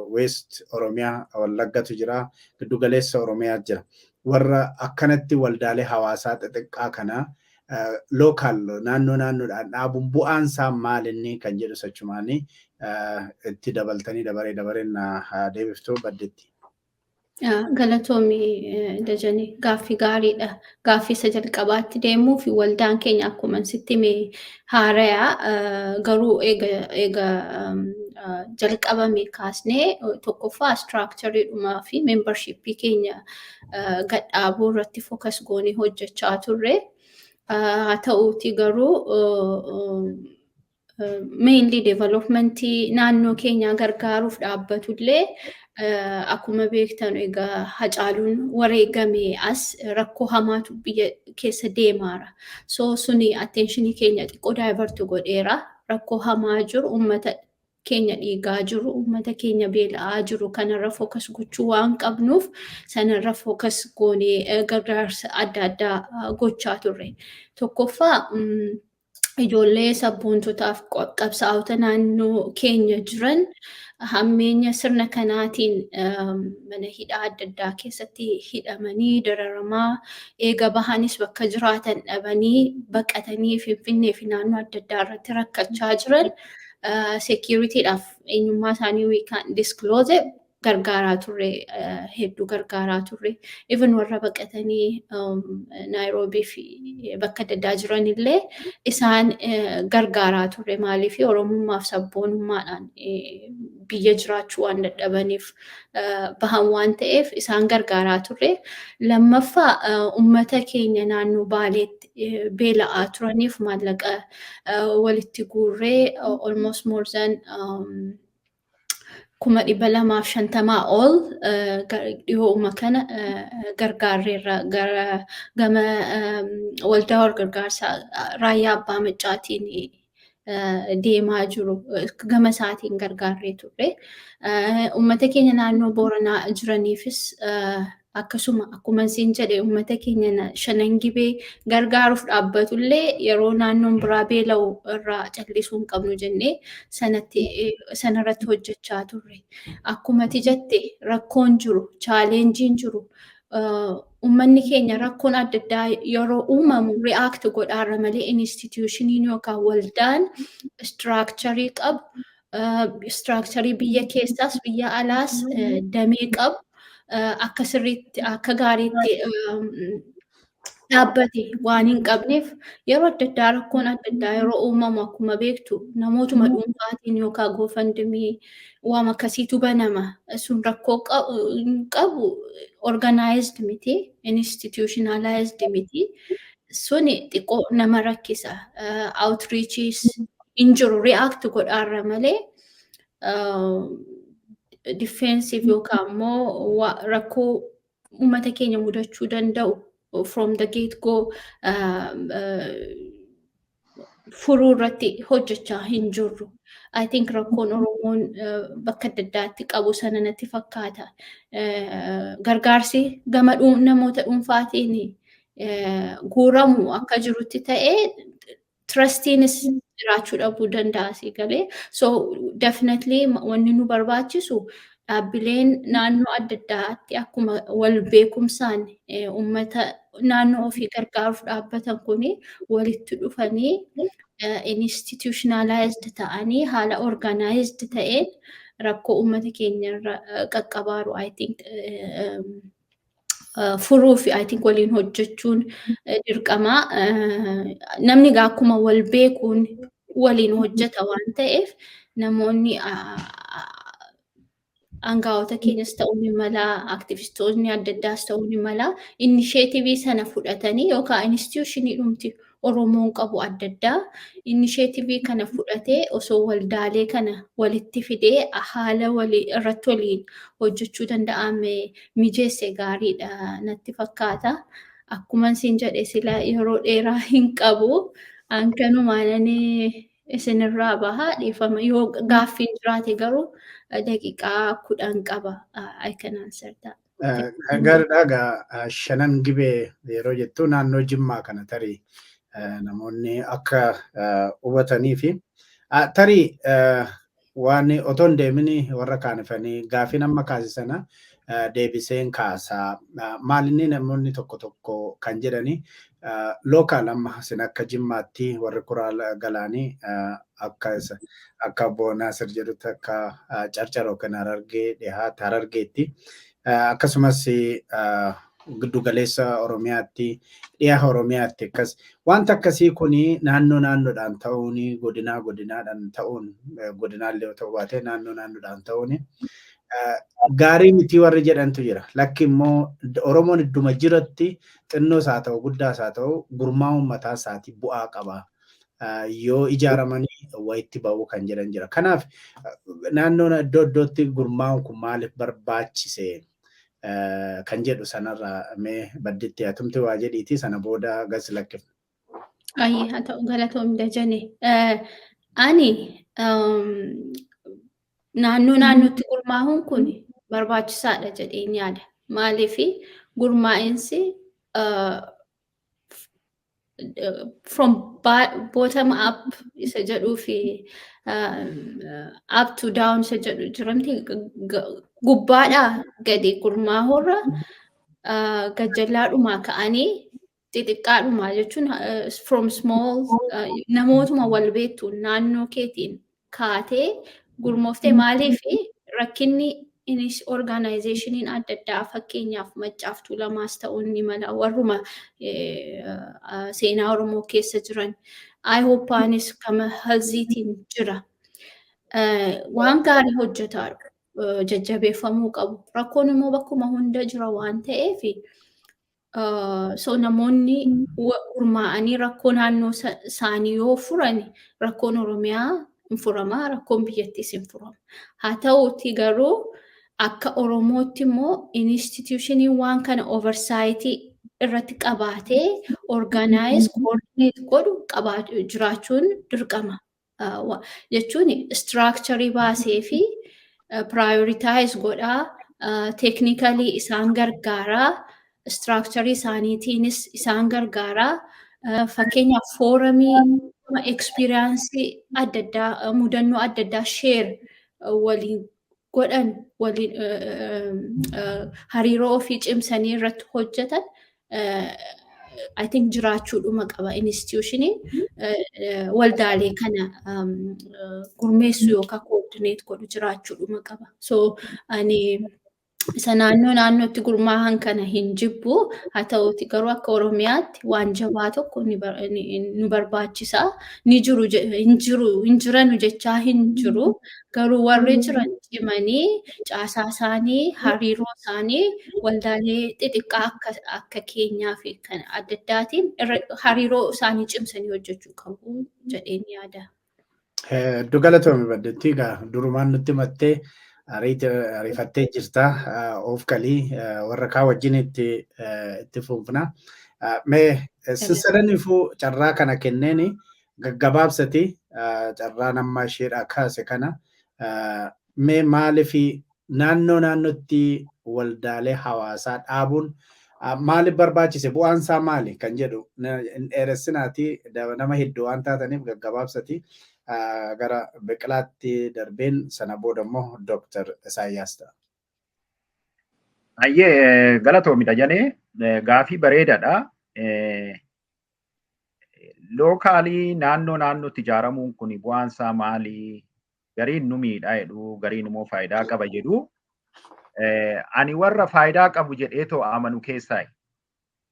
West Oromiyaa Wallaggatu jira, giddugaleessa Oromiyaa jira. Warra akkanatti waldaalee hawaasaa xixiqqaa kana local naannoo naannoodhaan dhaabuun bu'aan isaa maal inni kan jedhu sachumaanii itti dabaltanii dabaree dabareen deebiftuu baddeetti. Galatoomii Dajanii, gaaffii gaariidha. Gaaffii isa jalqabaatti deemuu fi waldaan keenya akkuma sitti hime haarayaa, garuu eega jalqabame kaasnee tokkoffaa structure iidhumaa fi membership ii keenya gadhaabuu irratti focus goonee hojjechaa turre. Haa ta'uuti garuu mainly development ii naannoo keenyaa gargaaruuf dhaabbatullee, akkuma beektan egaa Hacaaluun wareegame as rakkoo hamaatu biyya keessa deemaara. So suni attention ii keenya xiqqoo divert godheera. Rakkoo hamaa jiru, uummata keenya dhiigaa jiru, uummata keenya beela'aa jiru kanarra focus gochuu waan qabnuuf sanarra focus goonee gargaarsa adda addaa gochaa turre. Tokkoffaa, ijoollee sabboontotaaf qabsaa'ota naannoo keenya jiran hammeenya sirna kanaatiin mana hidhaa adda addaa keessatti hidhamanii dararamaa, eega bahanis bakka jiraatan dhabanii baqatanii Finfinnee fi naannoo adda addaa irratti rakkachaa jiran, security dhaaf eenyummaa isaanii we can disclose. Gargaaraa turre, hedduu gargaaraa turre. Even warra baqatanii Naayiroobii fi bakka adda addaa jiran illee isaan gargaaraa turre. Maaliif? Oromummaaf sabboonummaadhaan biyya jiraachuu waan dadhabaniif bahan waan ta'eef isaan gargaaraa turre. Lammaffaa, uummata keenya naannoo Baaleetti beela'aa turaniif maallaqa walitti guurree almost more than 250,000 ol dhiyooma kana gargaarreerra, gara gama waldaa wal gargaarsaa Raayyaa Abbaa Maccaatiin deemaa jiru gama isaatiin gargaarree turre. Uummata keenya naannoo Booranaa jiraniifis akkasuma, akkuma isin jedhe, uummata keenya Shanan Gibee gargaaruuf dhaabbatullee yeroo naannoon biraa beela'u irraa callisuu hin qabnu jennee sanatti sanarratti hojjechaa turre. Akkuma ati jette, rakkoon jiru, challengeiin jiru, uummanni keenya rakkoon adda addaa yeroo uumamu react godhaarra malee institutioniin yookaan waldaan structure qabu, structure biyya keessaas biyya alaas damee qabu akka sirriitti, akka gaariitti dhaabbate waan hin qabneef, yeroo adda addaa rakkoon adda addaa yeroo uumamu, akkuma beektu, namootuma dhuunfaatiin yookaan GoFundMe waan akkasiitu banama. Sun rakkoo qabu, organized miti, institutionalized miti. Suni xiqqoo nama rakkisa. Outreachiis hin jiru, react godhaarra malee defensive yookaan immoo rakkoo uummata keenya mudachuu danda'u from the get go furuu irratti hojjechaa hin jirru. I think rakkoon Oromoon bakka adda addaatti qabu sana natti fakkaata. Gargaarsi gama namoota dhuunfaatiin guuramu akka jirutti ta'ee, trustiinis jiraachuu dhabuu danda'a si galee. So definitely wanni nu barbaachisu, dhaabbileen naannoo adda addaatti akkuma wal beekumsaan uummata naannoo ofii gargaaruuf dhaabbatan kuni walitti dhufanii institutionalized ta'anii haala organized ta'een rakkoo uummata keenya irra qaqqabaaru, I think, furuu fi I think waliin hojjechuun dirqama. Namni egaa akkuma wal beekuun waliin hojjeta waan ta'eef, namoonni aangaa'ota keenyas ta'uu ni mala, aktivistoonni adda addaas ta'uu ni mala. Initiative sana fudhatanii yookaan institutionii dhumti Oromoon qabu adda addaa initiative kana fudhatee osoo waldaalee kana walitti fidee haala walii irratti waliin hojjechuu danda'ame mijeesse gaariidha natti fakkaata. Akkuma isin jedhe, sila yeroo dheeraa hin qabu. Hankanumaan isinirraa baha, dhiifama. Yoo gaaffiin jiraate garuu daqiiqaa 10 qaba. I can answer that. Gaariidha egaa, Shanan Gibee yeroo jettu naannoo Jimmaa kana tarii namoonni akka hubatanii fi tarii waan otoo hin deemin warra kaanifanii gaafiin amma kaase sana deebiseen kaasaa. Maalinni namoonni tokko tokko kan jedhani, local amma isin akka Jimmaatti warri kuraa galaanii akka obbo Naasir jedhutti akka Carcar yookiin Harargee dhiyaate Harargeetti, akkasumas giddu galeessa Oromiyaatti, dhiyaa Oromiyaatti, akkas wanta akkasii kuni naannoo naannoodhaan ta'uun, godinaa godinaadhaan ta'uun, godinaallee yoo ta'u baate naannoo naannoodhaan ta'uun gaarii miti warri jedhantu jira. Lakki immoo Oromoon idduma jiratti xinnoos haa ta'u guddaas haa ta'u gurmaa'uun mataa isaatii bu'aa qaba. Yoo ijaaramanii wayitti ba'uu kan jedhan jira. Kanaaf naannoon iddoo iddootti gurmaa'uun kun maaliif barbaachise kan jedhu sanarraa mee badditti atumti waa jedhiiti, sana booda gas lakkifna. Ayyee, haa ta'u, galatoomii Dajane. Ani naannoo naannootti gurmaa'uun kun barbaachisaadha jedheen yaada. Maaliif? Gurmaa'insi from bottom up isa jedhuu fi up to down isa jedhu jiramti. Gubbaadhaa gadi gurmaa'uurra gajjallaadhumaa ka'anii xixiqqaadhumaa jechuun from small, namootuma wal beektu naannoo keetiin kaatee gurmooftee, maaliif rakkinni Innis organizationiin adda addaa, fakkeenyaaf Maccaaf Tuulamaas ta'uu ni mala, warruma seenaa Oromoo keessa jiran. IHOPAanis kama healthiitiin jira. Waan gaarii hojjetaa jajjabeeffamuu qabu. Rakkoon immoo bakkuma hunda jira waan ta'eef, so namoonni gurmaa'anii rakkoo naannoo isaanii yoo furan, rakkoon Oromiyaa hin furama, rakkoon biyyattiis hin furama. Haa ta'uuti garuu akka Oromootti immoo institutioniin waan kana oversight irratti qabaatee organize, coordinate godhu jiraachuun dirqama. Jechuun structure baasee fi prioritize godhaa, technically isaan gargaaraa, structure isaaniitiinis isaan gargaaraa. Fakkeenyaaf forumii experience adda addaa, mudannoo adda addaa share waliin godhan, waliin hariiroo ofii cimsanii irratti hojjetan, I think jiraachuudhuma qaba institutioniin waldaalee kana gurmeessu yookaan coordinate godhu jiraachuudhuma qaba. So ani isa naannoo naannootti gurmaa'an kana hin jibbu. Haa ta'uuti garuu akka Oromiyaatti waan jabaa tokko nu barbaachisa. Ni jiru, hin jiru, hin jiranu jechaa hin jiru. Garuu warri jiran cimanii caasaa isaanii, hariiroo isaanii waldaalee xixiqqaa akka keenyaa fi kan adda addaatiin hariiroo isaanii cimsanii hojjechuu qabu jedheen yaada. Hedduu galatoomi, Baddeetti. Egaa durumaan nutti himattee ariifattee jirta. Of kalii warra kaan wajjin itti fufna. Mee sissadaniifuu carraa kana kenneeni gaggabaabsati carraa nama isheedhaa kaase kana, mee maaliif naannoo naannootti waldaalee hawaasaa dhaabuun maaliif barbaachise, bu'aan isaa maali kan jedhu hin dheeressinaati, nama hedduu waan taataniif gaggabaabsati gara Biqilaatti darbeen, sana booda immoo Dooktar Isaayyaas ta'a. Ayyee, galatoomidha jedhee, gaafii bareedaadha. Locally naannoo naannootti ijaaramuun kun bu'aan isaa maali? Gariin nu miidhaa jedhu, gariin immoo faayidaa qaba jedhu. Ani warra faayidaa qabu jedhee too amanu keessaa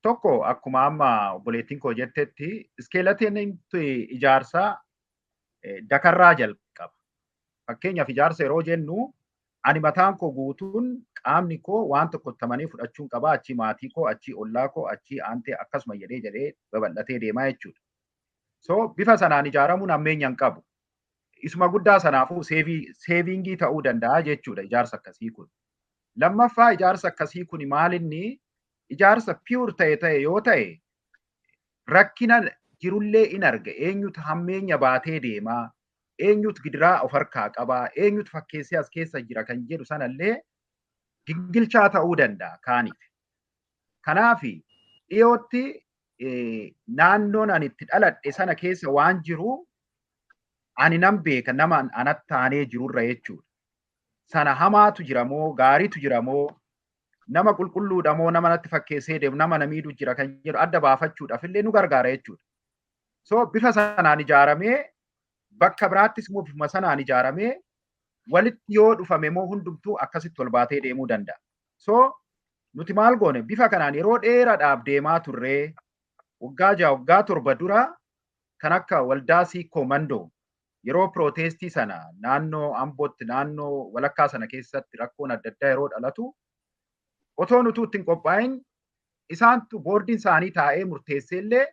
tokko, akkuma amma obboleettiin koo jettetti, skeletoniin ijaarsaa dakarraa jalqaba. Fakkeenyaaf ijaarsa yeroo jennu, ani mataan koo guutuun qaamni koo waan tokko tamanii fudhachuun qaba, achii maatii koo, achii ollaa koo, achii aantee, akkasuma jedhee jedhee babal'atee deemaa jechuudha. So bifa sanaan ijaaramuun hammeenya hin qabu. Isuma guddaa sanaafuu saving ta'uu danda'a jechuudha ijaarsa akkasii kun. Lammaffaa, ijaarsa akkasii kun maalinni ijaarsa pure ta'e yoo ta'e, rakkina jirullee in arga. Eenyutu hammeenya baatee deemaa, eenyutu gidiraa of harkaa qabaa, eenyutu fakkeessee as keessa jira kan jedhu sanallee gingilchaa ta'uu danda'a kaaniif. Kanaaf dhiyootti naannoon ani itti dhaladhe sana keessa waan jiru ani nan beeka nama anatti aanee jirurra jechuudha. Sana hamaatu jira moo gaariitu jira moo, nama qulqulluudha moo nama natti fakkeessee deemu, nama na miidhu jira kan jedhu adda baafachuudhaaf illee nu gargaara jechuudha. So bifa sanaan ijaaramee, bakka biraattis immoo bifuma sanaan ijaaramee, walitti yoo dhufame immoo hundumtuu akkasitti ol baatee deemuu danda'a. So nuti maal goone? Bifa kanaan yeroo dheeraadhaaf deemaa turree, waggaa 6, waggaa 7 dura kan akka waldaa Siikoo Mandoo yeroo protestii sana naannoo Ambootti, naannoo walakkaa sana keessatti rakkoon adda addaa yeroo dhalatu, otoo nutuu ittiin qophaa'in isaantu boardiin isaanii taa'ee murteessee illee,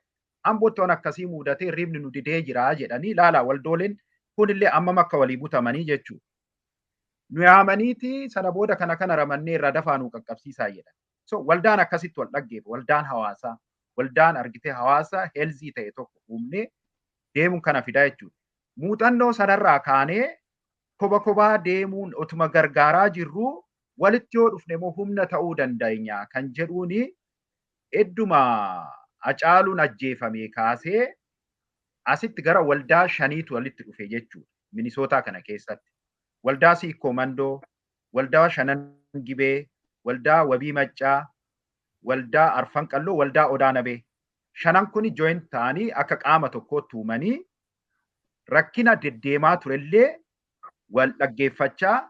Ambootti waan akkasii mudatee hirribni nu didee jira jedhanii, ilaala, waldooleen kunillee ammam akka walii butamanii jechuudha. Nu yaamaniiti sana booda kana kana ramannee irraa dafaa nu qaqqabsiisaa jedhan. So waldaan akkasitti wal dhaggeeffa, waldaan hawaasaa, waldaan argitee hawaasa healthy ta'e tokko uumnee deemuun kana fidaa jechuudha. Muuxannoo sanarraa kaanee koba kobaa deemuun otuma gargaaraa jirru, walitti yoo dhufne immoo humna ta'uu dandeenya kan jedhuuni, edduma Hacaaluun ajjeefame kaasee asitti gara waldaa shaniitu walitti dhufe jechuudha. Minisootaa kana keessatti. Waldaa Siikkoo Mandoo, waldaa Shanan Gibee, waldaa Wabii Maccaa, waldaa Arfan Qalloo, waldaa Odaa Nabee. Shanan kun join ta'anii akka qaama tokkootti uumanii rakkina deddeemaa turellee wal dhaggeeffachaa,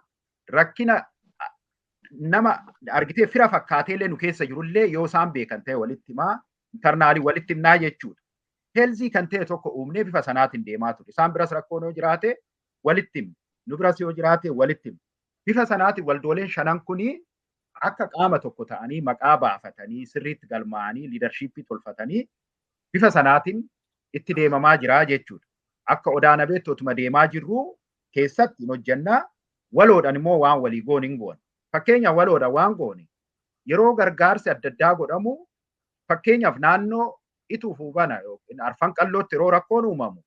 rakkina Nama argitee fira fakkaateellee nu keessa jirullee yoo isaan beekan ta'e walitti himaa, internally walitti himnaa jechuudha. Healthy kan ta'e tokko uumnee bifa sanaatiin deemaa ture. Isaan biras rakkoon yoo jiraate walitti himna. Nu biras yoo jiraate walitti himna. Bifa sanaatiin waldooleen shanan kuni akka qaama tokko ta'anii, maqaa baafatanii, sirriitti galmaa'anii, leadership tolfatanii, bifa sanaatiin itti deemamaa jira jechuudha. Akka Odaa Nabeetti otuma deemaa jirru keessatti hin hojjannaa, waloodhaan immoo waan walii goon hin goone. Fakkeenya, waloodhaan waan goone, yeroo gargaarsi adda addaa godhamu, fakkeenyaaf naannoo Ituuf Hubana yookiin Arfan Qallootti yeroo rakkoon uumamu,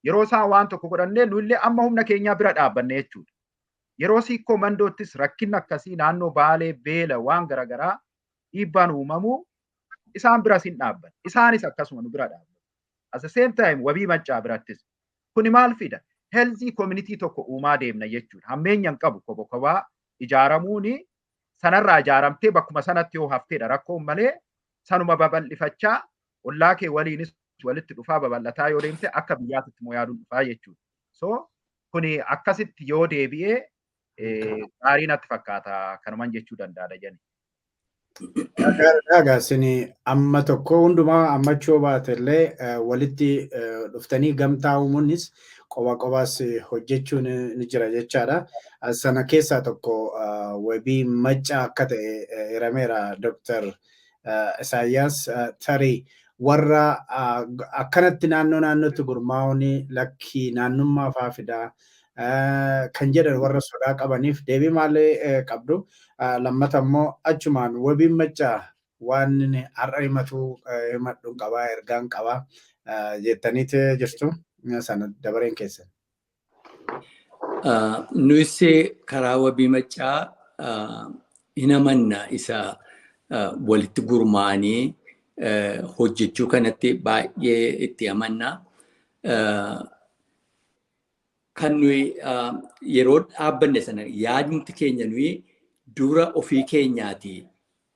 yeroo isaan waan tokko godhannee nullee amma humna keenyaa bira dhaabbanne jechuudha. Yeroo Siikkoo Mandoottis rakkinni akkasii, naannoo Baalee beela waan garaagaraa dhiibbaan uumamu, isaan biras hin dhaabbanne. Isaanis akkasuma nu bira dhaabbatu. At the same time Wabii Maccaa birattis. Kuni maal fida? Healthy community tokko uumaa deemna jechuudha. Hammeenya hin qabu. Kobo kobaa ijaaramuuni sanarraa ijaaramtee bakkuma sanatti yoo hafteedha rakkoon malee, sanuma babal'ifachaa, ollaa kee waliinis walitti dhufaa babal'ataa yoo deemte, akka biyyaatitti immoo yaaduun dhufaa jechuudha. So kuni akkasitti yoo deebi'ee gaarii natti fakkaata, kanuman jechuu danda'a jani. Egaa isin amma tokko hundumaa ammachuu baate illee, walitti dhuftanii gamtaa uumuunis qoba qobaas hojjechuun ni jira jechaadha. Sana keessaa tokko Wabii Maccaa akka ta'e hirameera. Dr. Isaayyaas, tarii warra akkanatti naannoo naannootti gurmaa'uun lakkii naannummaa faa fidaa kan jedhan, warra sodaa qabaniif deebii maalii qabdu? Lammata immoo achumaan Wabiin Maccaa waan har'a himatu himadhu qabaa, ergaan qabaa jettaniiti jirtu, sana dabareen keessan. Nuyis karaa Wabii Maccaa hin amanna, isa walitti gurmaa'anii hojjechuu kanatti baay'ee itti amanna. Kan nuyi yeroo dhaabbanne sana yaadumti keenya, nuyi dura ofii keenyaati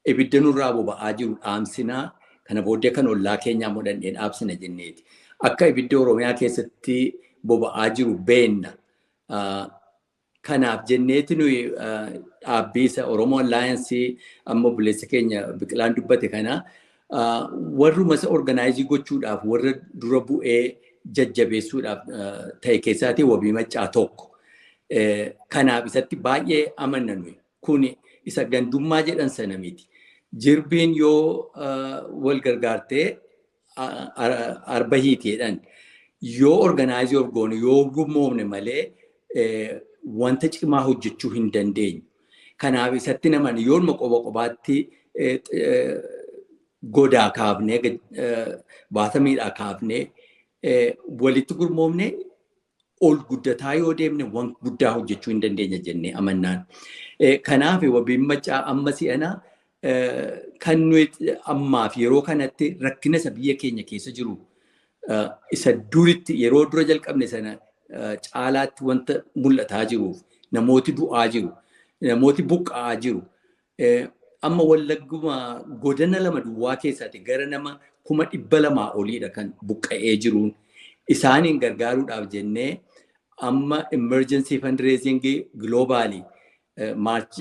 ibidda nurraa boba'aa jiru dhaamsinaa, kana booddee kan ollaa keenyaa immoo dandhee dhaabsina jenneeti. Akka ibidda Oromiyaa keessatti boba'aa jiru beenna. Kanaaf jenneeti nuyi dhaabbii isa Oromoo Alliance amma obboleessa keenya Biqilaan dubbate kana, warruma isa organize gochuudhaaf warra dura bu'ee jajjabeessuudhaaf ta'e keessaatii Wabii Maccaa tokko. Kanaaf isatti baay'ee amanna nuyi. Kuni isa gandummaa jedhan sana miti. Jirbiin yoo wal gargaartee arba hiiti jedhan. Yoo organize of goone, yoo gurmoofne malee wanta cimaa hojjechuu hin dandeenyu. Kanaaf isatti naman yoonuma qoba qobaatti godaa kaafnee, baatamiidhaa kaafnee, walitti gurmoofne ol guddataa yoo deemne, waan guddaa hojjechuu hin dandeenya jennee amannaan. Kanaaf Wabiin Maccaa amma si'ana kan nuyi ammaaf yeroo kanatti rakkina isa biyya keenya keessa jiru, isa duritti yeroo dura jalqabne sana caalaatti wanta mul'ataa jiruuf, namooti du'aa jiru, namooti buqqa'aa jiru. Amma Wallagguma godina lama duwwaa keessaati gara nama 200,000 oliidha kan buqqa'ee jiruun. Isaaniin gargaaruudhaaf jennee amma emergency fundraising globally March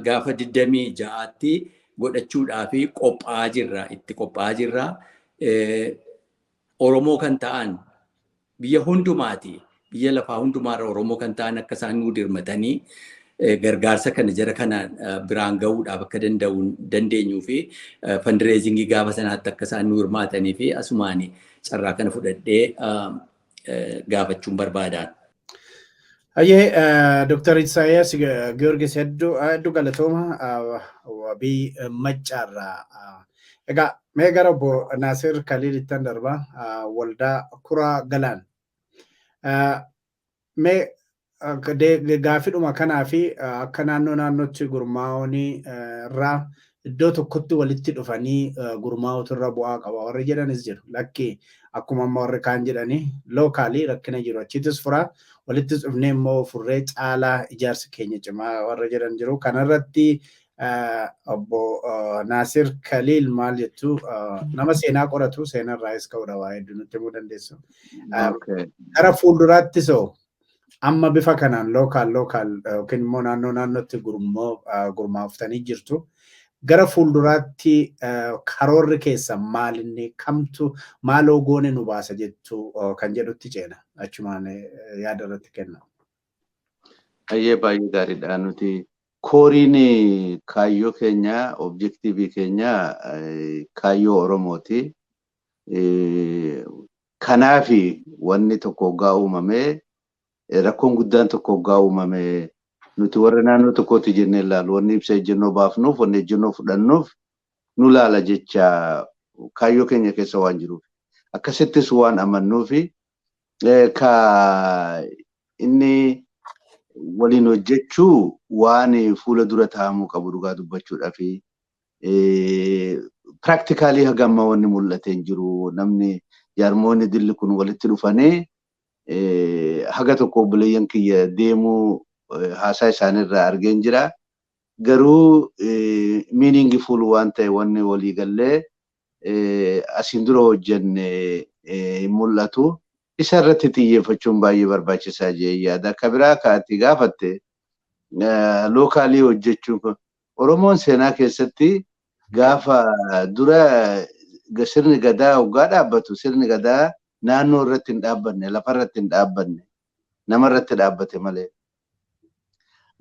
gaafa 26tti godhachuudhaaf qophaa'aa jirra, itti qophaa'aa jirra. Oromoo kan ta'an biyya hundumaati, biyya lafaa hundumaarra Oromoo kan ta'an akka isaan nuu dirmatanii gargaarsa kana jara kana biraan gahuudhaaf akka dandeenyuu fi fundraising gaafa sanaatti akka isaan nu hirmaatanii fi asumaan carraa kana fudhadhee gaafachuun barbaadaan. Hayyee, Dr. Isaayyaas Giyoorgis, hedduu hedduu galatooma Wabii Maccaarraa. Egaa mee gara obbo Naasir Kaliilittan darba, waldaa Kuraa Galaan. Mee gaafidhuma kanaa fi akka naannoo naannootti gurmaa'uun irraa iddoo tokkotti walitti dhufanii gurmaa'utu irra bu'aa qaba warri jedhanis jiru. Lakki, akkuma amma warri kaan jedhanii, locally rakkina jiru achittis furaa, walittis dhufnee immoo furree caalaa ijaarsi keenya cimaa warra jedhan jiru. Kanarratti obbo Naasir Kaliil maal jettu? Nama seenaa qoratu, seenarraayis ka'uudha, waa hedduu nutti himuu dandeessu. Gara fuulduraattis hoo Amma bifa kanaan local yookiin immoo naannoo naannootti gurmaaftanii jirtu. Gara fuulduraatti karoorri keessa maalinni kamtu maaloo goone nu baasa jettu kan jedhutti ceena. Achumaan yaada irratti kenna. Baay'ee baay'ee gaariidha. Nuti core-iin kaayyoo keenya, objective keenya kaayyoo Oromooti. Kanaafi wanni tokko hoggaa uumamee, rakkoon guddaan tokko hoggaa uumamee, nuti warra naannoo tokkooti jennee ilaalu, wanni ibsa ejjennoo baafnuuf, wanni ejjennoo fudhannuuf nu laala jecha kaayyoo keenya keessa waan jiruuf. Akkasittis waan amannuufi ka inni waliin hojjechuu waan fuula dura taa'amuu qabu dhugaa dubbachuudhaa fi practically haga ammaa wanni mul'atee hin jiru. Namni jaarmoonni dilli kun walitti dhufanii haga tokko obboleeyyan kiyya deemuu haasaa isaaniirraa argeen jira. Garuu meaningful waan ta'e wanni walii gallee asiin dura hojjenne hin mul'atu. Isa irratti xiyyeeffachuun baay'ee barbaachisaa jee yaada. Akka biraa ka ati gaafatte local hojjechuun kun Oromoon seenaa keessatti gaafa dura sirni gadaa hoggaa dhaabbatu, sirni gadaa naannoo irratti hin dhaabbanne, lafa irratti hin dhaabbanne, nama irratti dhaabbate malee.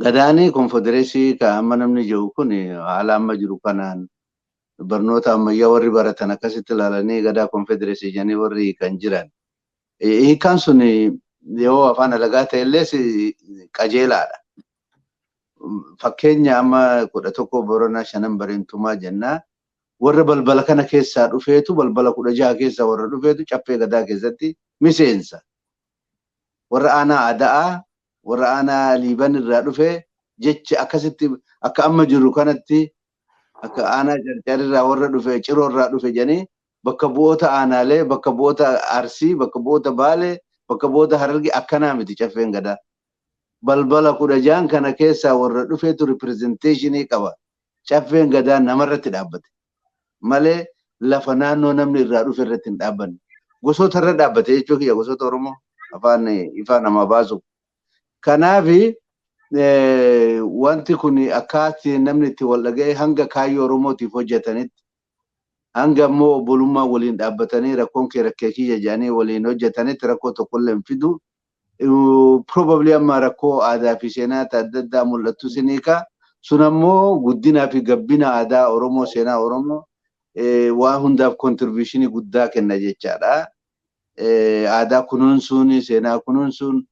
Gadaanii confederacy ka amma namni jiru kun haala amma jiru kanaan barnoota ammayyaa warri baratan akkasitti ilaalanii gadaa confederacy jedhanii warri kan jiran. Hiikaan sun yoo afaan alagaa ta'e illee qajeelaadha. Fakkeenya amma 11 Boranaa, shanan Bareentumaa jennaa. Warra balbala kana keessaa dhufeetu, balbala 16 keessaa warra dhufeetu caffee gadaa keessatti miseensa. Warra aanaa Ada'aa, warra aanaa Liiban irraa dhufee jecha akkasitti akka amma jiru kanatti akka aanaa Carcarirraa warra dhufe, Ciroo irraa dhufe jedhanii bakka bu'oota aanaalee, bakka bu'oota Arsii, bakka bu'oota Baalee, bakka bu'oota Harargee akkanaa miti caffeen gadaa. Balbala 16n kana keessaa warra dhufeetu representation qaba. Caffeen gadaa namarratti dhaabbate malee lafa naannoo namni irraa dhufe irratti hin dhaabbanne. Gosoota irra dhaabbate jechuu kiyya, gosoota Oromoo afaan ifaa namaa baasu. Kanaafi wanti kun akkaatti namni itti wal dhaga'ee hanga kaayyoo Oromootiif hojjetanitti, hanga immoo obbolummaa waliin dhaabbatanii rakkoon kee rakkee kiyya jedhanii waliin hojjetanitti rakkoo tokkollee hin fidu. Probably amma rakkoo aadaa fi seenaa adda addaa mul'attu siniika. Sun ammoo guddinaa fi gabbina aadaa Oromoo, seenaa Oromoo waan hundaaf contribution guddaa kenna jechaadha. Aadaa kunuunsuun, seenaa kunuunsuun,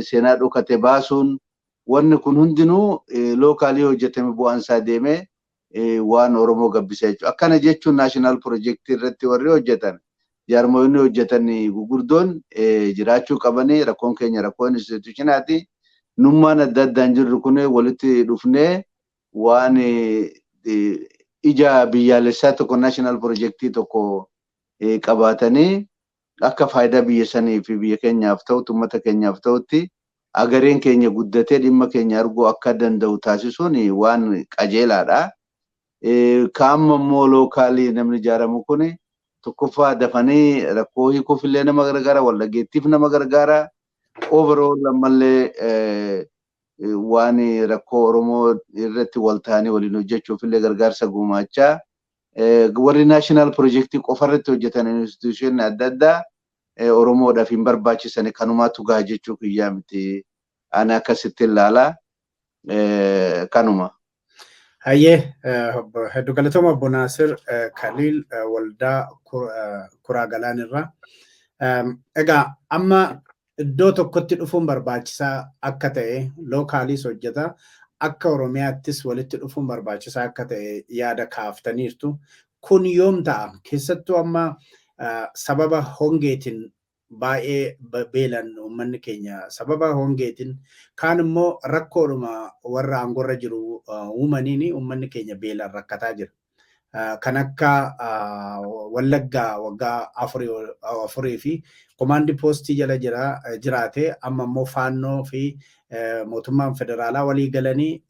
seenaa dhokate baasuun, wanni kun hundinuu local hojjetame bu'aan isaa deemee waan Oromoo gabbisa jechuudha. Akkana jechuun national project irratti warri hojjetan, jaarmoonni hojjetan gugurdoon jiraachuu qabanii. Rakkoon keenya rakkoo institution-aati. Nummaan adda addaan jirru kun walitti dhufnee waan ija biyyaalessaa tokko, national project tokko qabaatanii akka faayidaa biyya sanii fi biyya keenyaaf ta'utti, uummata keenyaaf ta'utti, agareen keenya guddatee dhimma keenya arguu akka danda'u taasisuun waan qajeelaadha. Kaamma immoo local namni ijaaramu kun tokkoffaa dafanii rakkoo hiikuuf illee nama gargaara, wal dhageettiif nama gargaara. Overall ammallee waan rakkoo Oromoo irratti wal ta'anii waliin hojjechuuf illee gargaarsa gumaachaa. Warri national project qofarratti hojjetan institution adda addaa Oromoodhaaf hin barbaachisan, kanumaatu gaha jechuu kiyyaa miti. Ani akkasitti ilaala. Kanuma. Hayyee, hedduu galatooma obbo Naasir Kaliil waldaa Kuraa Galaan irraa. Egaa amma iddoo tokkotti dhufuun barbaachisaa akka ta'e, local-is hojjeta. Akka Oromiyaattis walitti dhufuun barbaachisaa akka ta'e yaada kaaftaniirtu. Kun yoom ta'a? Keessattuu amma sababa hongeetiin baay'ee beelan uummanni keenya, sababa hongeetiin kaan immoo rakkoodhuma warra aangorra jiru uumaniin uummanni keenya beelan rakkataa jira. Kan akka Wallaggaa waggaa 4 fi command post jala jira jiraate, amma immoo Faannoo fi mootummaan federaalaa walii galanii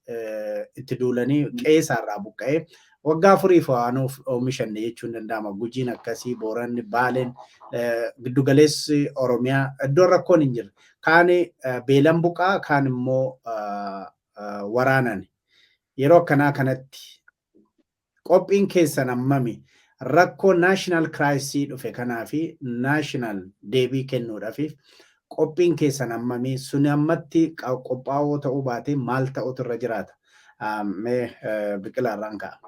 itti duulanii qe'ee isaarraa buqqa'ee Waggaa 4f waan oomishanne jechuun danda'ama. Gujiin akkasii, Booranni, Baaleen, giddugaleessi Oromiyaa iddoon rakkoon hin jirre. Kaan beelan buqaa, kaan immoo waraanan. Yeroo akkanaa kanatti qophiin keessan hammami rakkoo national crisis dhufe kanaa fi national deebii kennuudhaaf qophiin keessan hammami? Suni ammatti qophaa'oo ta'uu baate maal ta'utu irra jiraata? Mee Biqilaarraan ka'a.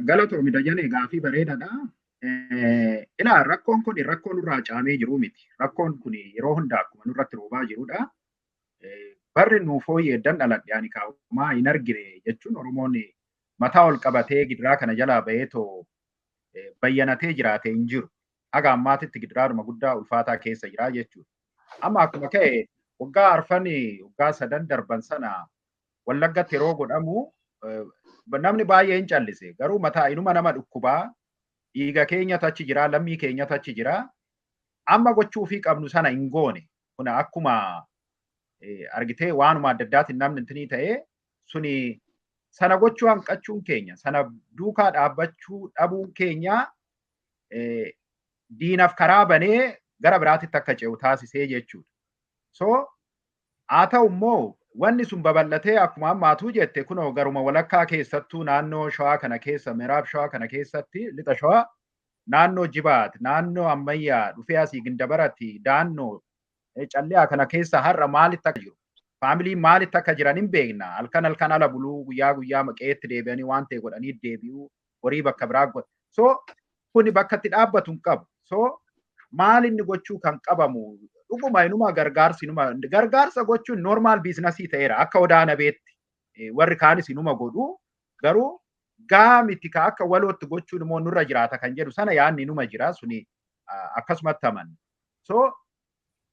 Galatoomi Dajanee, gaafii bareedaadha. Ilaa, rakkoon kun rakkoo nurraa caamee jiru miti. Rakkoon kun yeroo hunda akkuma nurratti roobaa jirudha. Barri nuuf fooyyee dhaladhe ani kaa'umaa hin argine jechuun Oromoon mataa ol qabatee gidiraa kana jalaa bahee too bayyanatee jiraate hin jiru. Haga ammaatitti gidiraadhuma guddaa ulfaataa keessa jira jechuudha. Amma akkuma ka'e waggaa 4, waggaa 3 darban sana Wallaggatti yeroo godhamu namni baay'ee hin callise. Garuu mataa inuma nama dhukkubaa, dhiiga keenyatu achi jira, lammii keenyatu achi jira. Amma gochuufii qabnu sana hin goone. Kun akkuma argitee waanuma adda addaatiin namni intinii ta'ee suni sana gochuu hanqachuun keenya, sana duukaa dhaabbachuu dhabuun keenya diinaaf karaa banee gara biraatitti akka ce'u taasisee jechuudha. So haa ta'u immoo wanni sun babal'atee akkuma ammaatuu jette kunoo garuma walakkaa keessattuu naannoo Shawaa kana keessa, Miraab Shawaa kana keessatti, Lixa Shawaa, naannoo Jibaat, naannoo Ammayyaa dhufee asii Gindabarati, Daannoo, Calliyaa kana keessa har'a maalitti akka jiru, familyn maalitti akka jiran hin beekna. Halkan halkan ala buluu, guyyaa guyyaa maqeetti deebi'anii waan ta'e godhanii deebi'uu, horii bakka biraa godha. So kuni bakka itti dhaabbatu hin qabu. So maal inni gochuu kan qabamu? Dhuguma inuma gargaarsi, inuma gargaarsa gochuun normal business ta'eera akka Odaa Nabeetti, warri kaanis inuma godhu, garuu gaa miti. Ka akka walootti gochuun immoo nurra jiraata kan jedhu sana yaadni inuma jira, suni akkasumatti amanna. So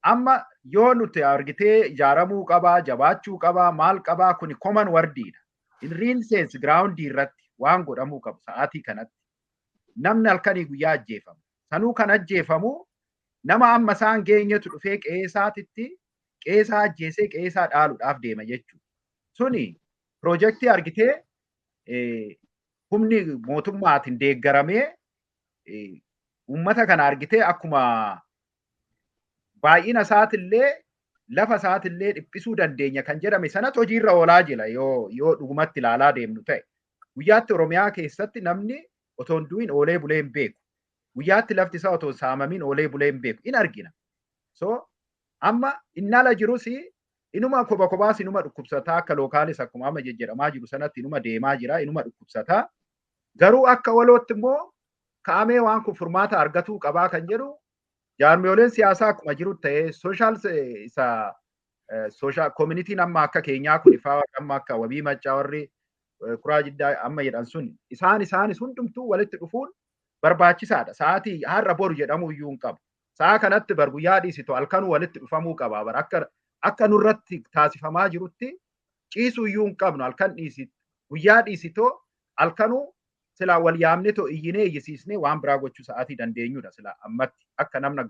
amma yoo nuti argitee ijaaramuu qabaa, jabaachuu qabaa, maal qabaa, kuni common wordiidha. In real sense ground irratti waan godhamuu qabu, sa'aatii kanatti namni halkanii guyyaa ajjeefamu. Sanuu kan ajjeefamu nama amma isaan geenyetu dhufee qe'eesaatitti qe'eesaa ajjeesee qe'eesaa dhaaluudhaaf deema jechuudha. Suni piroojeektii argitee humni mootummaatiin deeggaramee uummata kana argitee akkuma baay'ina isaatillee lafa isaatillee dhiphisuu dandeenya kan jedhame sanatu hojiirra oolaa jira yoo dhugumatti ilaalaa deemnu ta'e. Guyyaatti Oromiyaa keessatti namni otoo hin du'in oolee bulee hin beeku. Guyyaatti lafti isaa otoo saamamiin oolee bulee hin beeku. In argina. So amma inni ala jirus inuma koba kobaas inuma dhukkubsataa, akka localis akkuma amma jejjedhamaa jiru sanatti inuma deemaa jira, inuma dhukkubsataa. Garuu akka walootti immoo kaa'amee waan kun furmaata argatuu qabaa kan jedhu jaarmiyooleen siyaasaa akkuma jiru ta'ee, social isa social communityn amma akka keenyaa kun ifaa amma akka Wabii Maccaa, warri Kuraa Jiddaa amma jedhan sun, isaanis hundumtuu walitti dhufuun barbaachisaadha. Sa'aatii har'a boru jedhamu iyyuu hin qabu. Sa'a kanatti bar guyyaa dhiisitu halkanuu walitti dhufamuu qaba. Bar akka nurratti taasifamaa jirutti ciisuu iyyuu hin qabnu. Halkan dhiisi, guyyaa dhiisitoo halkanuu silaa wal yaamne too iyyinee iyyisiisnee waan biraa gochuu sa'aatii dandeenyudha silaa ammatti akka namna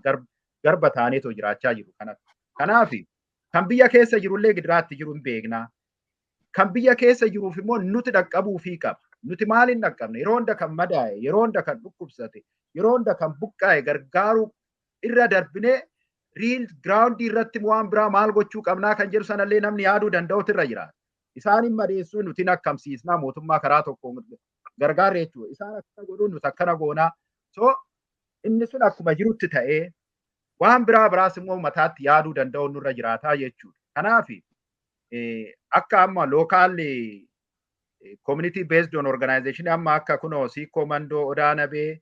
garba taanee too jiraachaa jiru kanatti. Kanaaf kan biyya keessa jirullee gidiraatti jiru hin beeknaa. Kan biyya keessa jiruuf immoo nuti dhaqqabuufii qaba. Nuti maaliin dhaqqabne? Yeroo hunda kan madaa'e, yeroo hunda kan dhukkubsate, yeroo hunda kan buqqaa'e gargaaruu irra darbinee real ground irratti waan biraa maal gochuu qabnaa kan jedhu sanallee namni yaaduu danda'utu irra jira. Isaan madeessuu nuti akkamsiisnaa, mootummaa karaa tokko gargaarre jechuudha. Isaan akkana godhuun nuti akkana goonaa. So inni sun akkuma jirutti ta'ee waan biraa biraas immoo mataatti yaaduu danda'u nurra jiraataa jechuudha. Kanaaf akka amma local community based on organization amma akka kunoo Siikoo Mandoo, Odaa Nabee,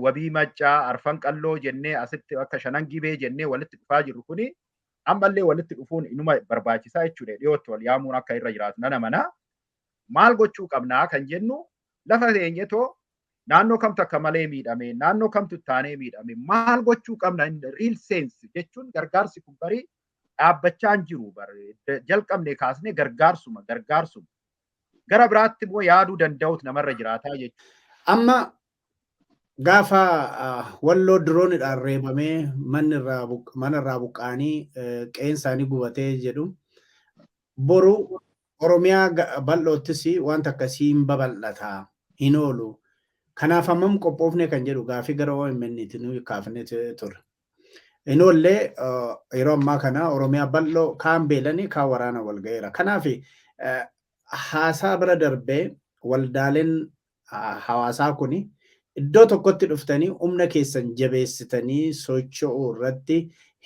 Wabii Maccaa, Arfan Qalloo jennee asitti akka Shanan Gibee jennee walitti dhufaa jirru kuni ammallee walitti dhufuun inuma barbaachisaa jechuudha. Dhiyootti wal yaamuun akka irra jiraatu nan amanaa. Maal gochuu qabnaa kan jennu, lafa teenyetoo naannoo kamtu akka malee miidhame, naannoo kamtu taanee miidhame, maal gochuu qabna in real sense jechuun gargaarsi kun barii dhaabbachaa hin jiru. Jalqabne kaasnee gargaarsuma gargaarsuma. Gara biraatti immoo yaaduu danda'utu namarra jiraataa jechuudha. Amma gaafa Walloo diroonidhaan reebamee mana irraa buqqa'anii qe'een isaanii gubatee jedhu, boru Oromiyaa bal'oottis wanta akkasii hin babal'ata, hin oolu. Kanaaf hammam qophoofne kan jedhu gaafii gara OMN tti nuyi kaafne turre. Hin oollee, yeroo ammaa kana Oromiyaa bal'oo kaan beelanii, kaan waraana wal ga'eera. Kanaaf haasaa bira darbee waldaaleen hawaasaa kuni iddoo tokkotti dhuftanii humna keessan jabeessitanii socho'uu irratti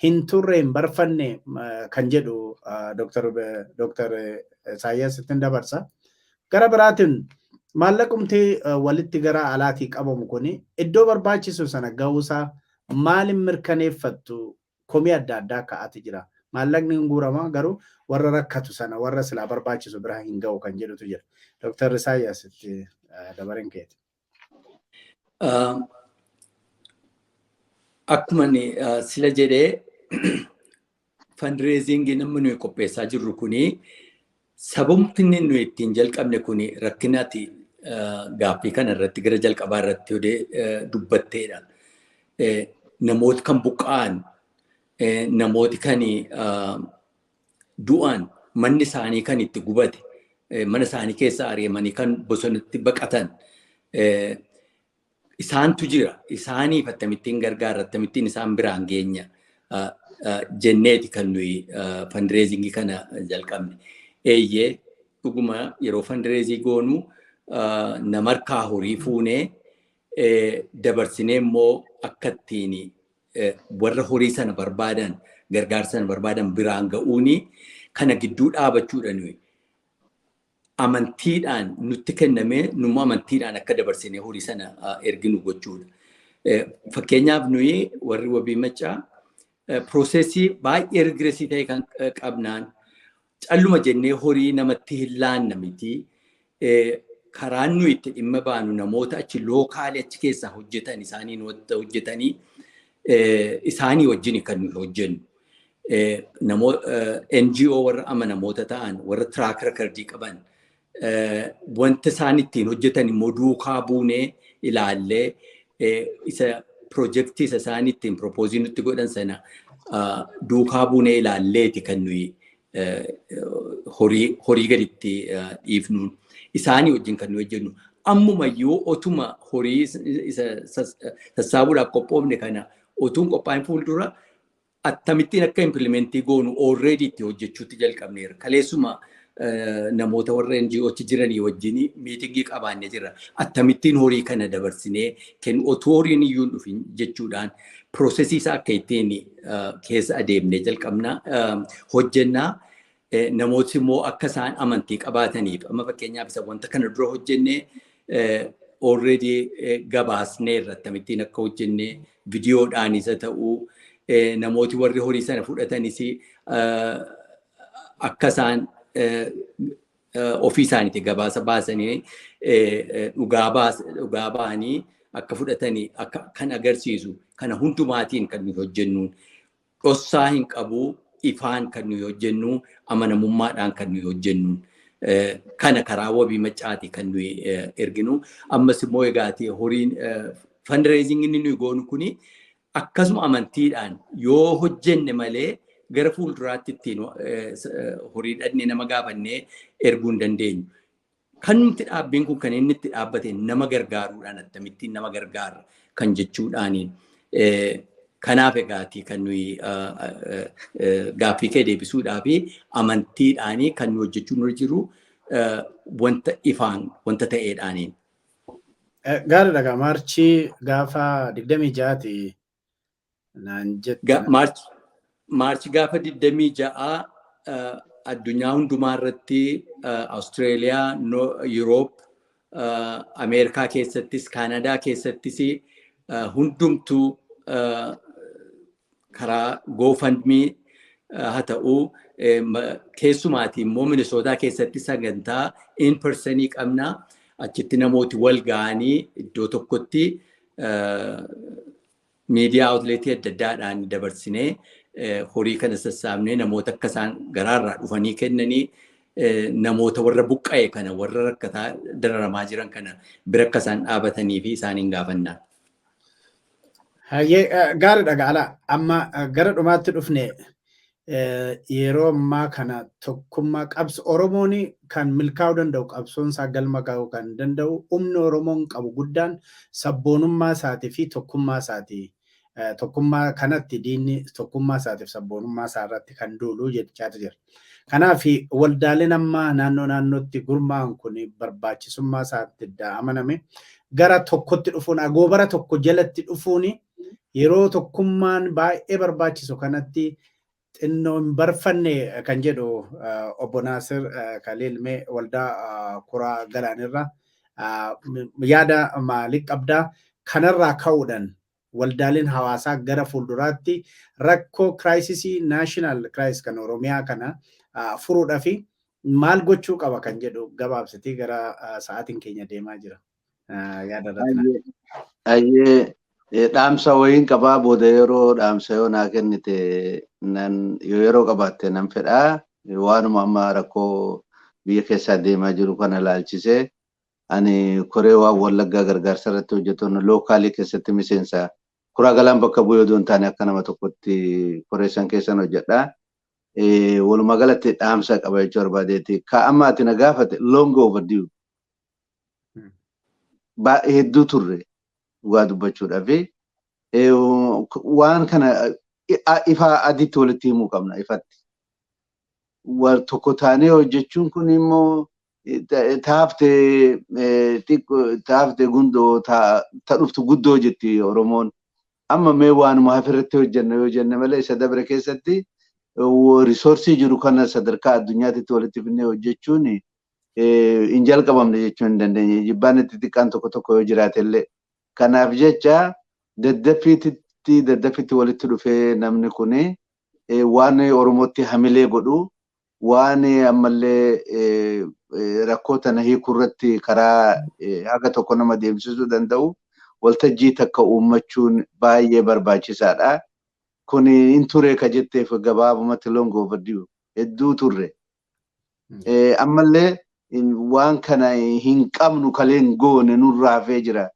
hin turre, hin barfanne kan jedhu Dr. Isaayyaas ittiin dabarsa. Gara biraatiin maallaqumti walitti gara alaatii qabamu kuni iddoo barbaachisu sana ga'uusaa maaliin mirkaneeffattu? Komii adda addaa ka'aati jira. Maallaqni hin guurama, garuu warra rakkatu sana, warra silaa barbaachisu bira hin ga'u kan jedhutu jira. Dr. Isaayyaas, itti dabareen keeti. Akkuma sila jedhee, fundraisingii namni nuyi qopheessaa jirru kuni, sababni nuyi ittiin jalqabne kuni rakkinaati gaaffii kana irratti gara jalqabaa irratti odee dubbatteedha. Namooti kan buqqa'an, namooti kan du'an, manni isaanii kan itti gubate, mana isaanii keessa ari'amanii kan bosonatti baqatan isaantu jira. Isaaniif akkamittiin gargaara, akkamittiin isaan biraan geenya jenneeti kan nuyi fundraisingii kana jalqabne. Eeyyee, dhuguma yeroo fundraising goonu nama harkaa horii fuunee dabarsinee immoo akka ittiin warra horii sana barbaadan, gargaarsa sana barbaadan biraan ga'uuni kana gidduu dhaabachuudha nuyi. Amantiidhaan nutti kennamee, nummoo amantiidhaan akka dabarsinee horii sana erginu gochuudha. Fakkeenyaaf nuyi warri Wabii Maccaa processii baay'ee rigorousii ta'e kan qabnaan calluma jennee horii namatti hin laanna miti. Karaan nuyi itti dhimma baanu namoota achi localii achi keessaa hojjetan, isaaniin hojjetanii, isaanii wajjin kan nuyi hojjennu. NGO warra amanamoota ta'an, warra track recordii qaban, wanta isaan ittiin hojjetan immoo duukaa buunee ilaallee, isa projectii isa isaan ittiin proposii nutti godhan sana duukaa buunee ilaalleeti kan nuyi horii gaditti dhiifnuun isaanii wajjin kan nuyi hojjennu. Ammumayyuu otuma horii isa sassaabuudhaaf qophoofne kana otuun qophaa'in fuuldura akkamittiin akka implementii goonu already itti hojjechuutti jalqabneera. Kaleessuma namoota warra NGO'tti jiranii wajjin meetingii qabaannee jirra. Akkamittiin horii kana dabarsinee kennu otoo horiin iyyuu hin dhufin jechuudhaan processii isaa akka ittiin keessa adeemnee jalqabna hojjennaa. Namooti immoo akka isaan amantii qabaataniif amma fakkeenyaaf isa wanta kana dura hojjennee already gabaasneerra, akkamittiin akka hojjennee viidiyoodhaan isa ta'uu, namooti warri horii sana fudhatanis akka isaan ofii isaaniitti gabaasa baasanii dhugaa ba'anii akka fudhatanii akka kan agarsiisu kana hundumaatiin kan nuyi hojjennuun dhossaa hin qabu, ifaan kan nuyi hojjennu, amanamummaadhaan kan nuyi hojjennu, kana karaa Wabii Maccaati kan nuyi erginu. Ammas immoo egaati horiin fundraising inni nuyi goonu kuni akkasuma amantiidhaan yoo hojjenne malee gara fuulduraatti ittiin horii dhadhee nama gaafannee erguu hin dandeenyu. Kan nuti dhaabbiin kun kan inni itti dhaabbate nama gargaaruudhaan, akkamittiin nama gargaara kan jechuudhaaniin. Kanaaf egaati kan nuyi gaaffii kee deebisuudhaa fi amantiidhaanii kan nu hojjechuu nurra jiru wanta ifaan wanta ta'eedhaaniin. Gaariidha gaa, Marchii gaafa 26ti naan jette. March gaafa 26 addunyaa hundumaa irratti, Awustreeliyaa, Yuroop, Ameerikaa keessattis, Kaanadaa keessattis hundumtuu karaa GoFundMe haa ta'uu, keessumaati immoo Minisootaa keessatti sagantaa in personii qabna. Achitti namooti wal ga'anii iddoo tokkotti miidiyaa outletii adda addaadhaan dabarsinee horii kana sassaabnee namoota akka isaan garaarraa dhufanii kennanii namoota warra buqqa'e kana, warra rakkataa dararamaa jiran kana bira akka isaan dhaabatanii fi isaaniin gaafannaa. Hayyee, gaariidha gaala. Amma gara dhumaatti dhufne. Yeroo ammaa kana tokkummaa qabso Oromoon kan milkaa'uu danda'u, qabsoon isaa galma ga'uu kan danda'u, humni Oromoon qabu guddaan sabboonummaa isaatii fi tokkummaa isaati. Tokkummaa kanatti diinni tokkummaa isaatiif sabboonummaa isaa irratti kan duulu jechaatu jira. Kanaaf waldaaleen ammaa naannoo naannootti gurmaa'an kun barbaachisummaa isaatti amaname gara tokkotti dhufuun, agoobara tokko jalatti dhufuun, yeroo tokkummaan baay'ee barbaachisu kanatti xinnoo hin barfanne kan jedhu obbo Naasir Kaliil, mee waldaa Kuraa Galaanirra yaada maalii qabdaa? Kanarraa ka'uudhaan waldaaleen hawaasaa gara fuulduraatti rakkoo crisis, national crisis kan Oromiyaa kana furuudhaaf maal gochuu qaba kan jedhu gabaabsitii, gara sa'aatiin keenya deemaa jira. Yaada irratti. Ayyee, dhaamsa wayiin qabaa, booda yeroo dhaamsa yoo naa kennite nan yoo yeroo qabaatte nan fedhaa. Waanuma amma rakkoo biyya keessaa deemaa jiru kana ilaalchisee, ani koree waan Wallaggaa gargaarsa irratti hojjetu local keessatti miseensa Kuraa Galaan bakka bu'ee odoo hin taane akka nama tokkotti koree san keessan hojjedha. Walumaa galatti dhaamsa qaba jechuu barbaadeeti. Ka amma ati na gaafate long overdue. Baay'ee hedduu turre dhugaa dubbachuudhaaf. Waan kana ifa adiitti walitti himuu qabna ifatti. Tokko taanee hojjechuun kun immoo taaftee gundoo ta dhuftu guddoo jetti Oromoon. Amma mee waanuma hafirratti hojjenna yoo jenne malee, isa dabre keessatti resource jiru kana sadarkaa addunyaatti walitti fidnee hojjechuun hin jalqabamne jechuu hin dandeenye. Jibbaan itti xiqqaan tokko tokko yoo jiraate illee. Kanaaf jecha daddaffiitti daddaffiitti walitti dhufee namni kuni waan Oromootti hamilee godhu, waan ammallee rakkoo tana hiikuu irratti karaa haga tokko nama deemsisuu danda'u waltajjii takka uummachuun baay'ee barbaachisaadha. Kun hin ture ka jetteef gabaabumatti long overdue, hedduu turre. Ammallee waan kana hin qabnu, kaleen goone nurraa hafee jira.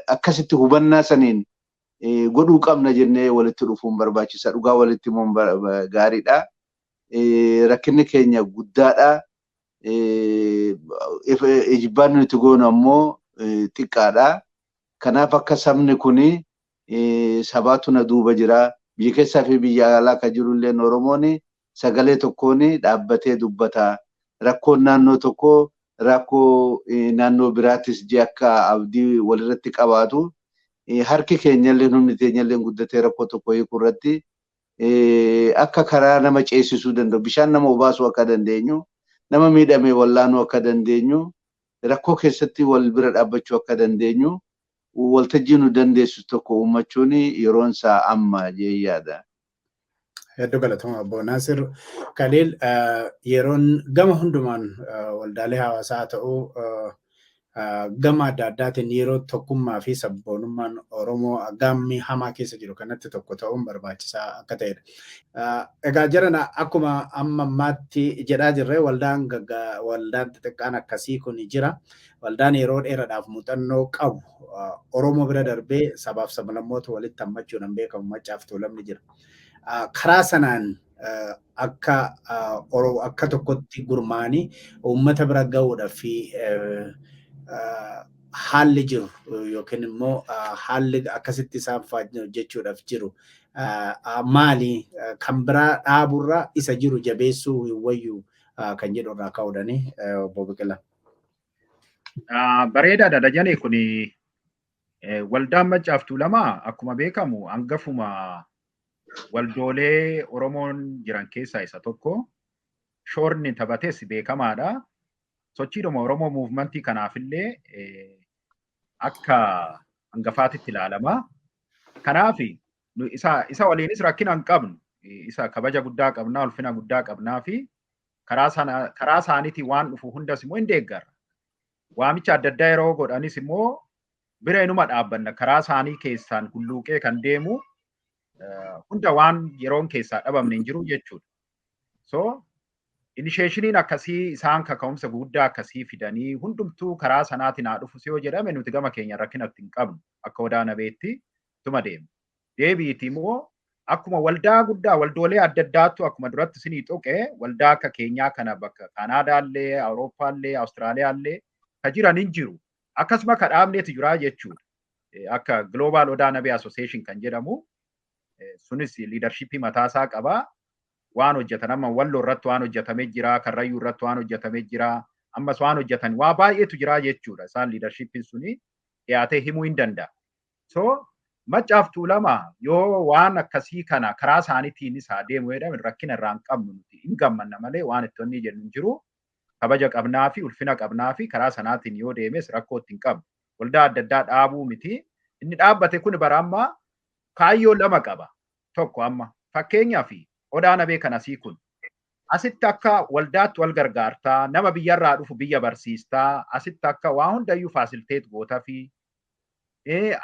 Akkasitti hubannaa saniin godhuu qabna jennee walitti dhufuun barbaachisa. Dhugaa walitti himuun gaariidha. Rakkinni keenya guddaadha. Ijibbaan nuti goonu ammoo xiqqaadha. Kanaaf akka sabni kuni sabaatu na duuba jira. Biyya keessaa fi biyya alaa kan jirullee Oromoon sagalee tokkoon dhaabbatee dubbata. Rakkoon naannoo tokkoo rakkoo naannoo biraattis jee akka abdii walirratti qabaatu, harki keenyallee humni teenyallee guddatee rakkoo tokko hiikuu irratti akka karaa nama ceesisuu danda'u, bishaan nama obaasuu akka dandeenyu, nama miidhame wallaanuu akka dandeenyu, rakkoo keessatti wal bira dhaabbachuu akka dandeenyu waltajjii nu dandeessu tokko uummachuun yeroon isaa amma jee yaada. Hedduu galatoomaa, obbo Naasir Kaliil. Yeroon gama hundumaan waldaalee hawaasaa ta'uu gama adda addaatiin yeroo tokkummaa fi sabboonummaan Oromoo gammi hamaa keessa jiru kanatti tokko ta'uun barbaachisaa akka ta'edha. Egaa jirana akkuma amma ammaatti jedhaa jirre, waldaan xixiqqaan akkasii kun jira. Waldaan yeroo dheeraadhaaf muuxannoo qabu, Oromoo bira darbee sabaaf sablammoota walitti hammachuudhaan beekamu, Maccaaf Tuulamni jira. Karaa sanaan akka tokkotti gurmaanii uummata bira gahuudhaaf fi haalli jiru yookiin immoo haalli akkasitti isaan hojjechuudhaaf jiru maali? Kan biraa dhaaburra isa jiru jabeessuu hin wayyu kan jedhu irraa ka'uudhaani, obbo Biqilaa. Bareedaadha Dajanee. Kuni waldaan Maccaaf Tuulamaa akkuma beekamu hangafuma waldoolee Oromoon jiran keessaa isa tokko. Shoorni taphates beekamaadha. Sochiidhuma Oromoo movement kanaafillee akka hangafaatitti ilaalama. Kanaaf isa waliinis rakkina hin qabnu. Isa kabaja guddaa qabnaa, ulfina guddaa qabnaa fi karaa isaaniitiin waan dhufu hundas immoo hin deeggarra. Waamicha adda addaa yeroo godhanis immoo bira inuma dhaabbanna. Karaa isaanii keessaan hulluuqee kan deemu hunda waan yeroon keessaa dhabamne hin jiru jechuudha. So initiationiin akkasii isaan kaka'umsa guddaa akkasii fidanii hundumtuu karaa sanaatiin haa dhufu yoo jedhame, nuti gama keenya rakkina hin qabnu, akka Odaa Nabeetti tuma deema. Deebiiti immoo Akkuma waldaa guddaa, waldoolee adda addaattu akkuma duratti isinii tuqe, waldaa akka keenyaa kana bakka Kaanaadaallee, Awurooppaallee, Awustiraaliyaallee ka jiran hin jiru. Akkasuma ka dhaabneetu jira jechuudha. Akka Global Odaa Nabee Association kan jedhamu sunis leadershipii mataasaa qaba. Waan hojjetan amma Walloo irratti waan hojjetamee jira, Karrayyuu irratti waan hojjetamee jira, ammas waan hojjetan waa baay'eetu jira jechuudha. Isaan leadershipiin suni dhiyaatee himuu hin danda'a. So Maccaaf Tuulama yoo waan akkasii kana karaa isaaniitiinis haa deemu jedhame, rakkina irraa hin qabnu. Nuti hin gammanna malee waan itti onni jennu hin jiru. Kabaja qabnaa fi ulfina qabnaa fi karaa sanaatiin yoo deemes rakkoo itti hin qabnu. Waldaa adda addaa dhaabuu miti. Inni dhaabbate kun bara ammaa kaayyoo lama qaba. Tokko, amma fakkeenyaaf Odaa Nabee kan asii kun asitti akka waldaatti wal gargaartaa, nama biyyarraa dhufu biyya barsiistaa, asitti akka waa hundayyuu facilitate gootaa fi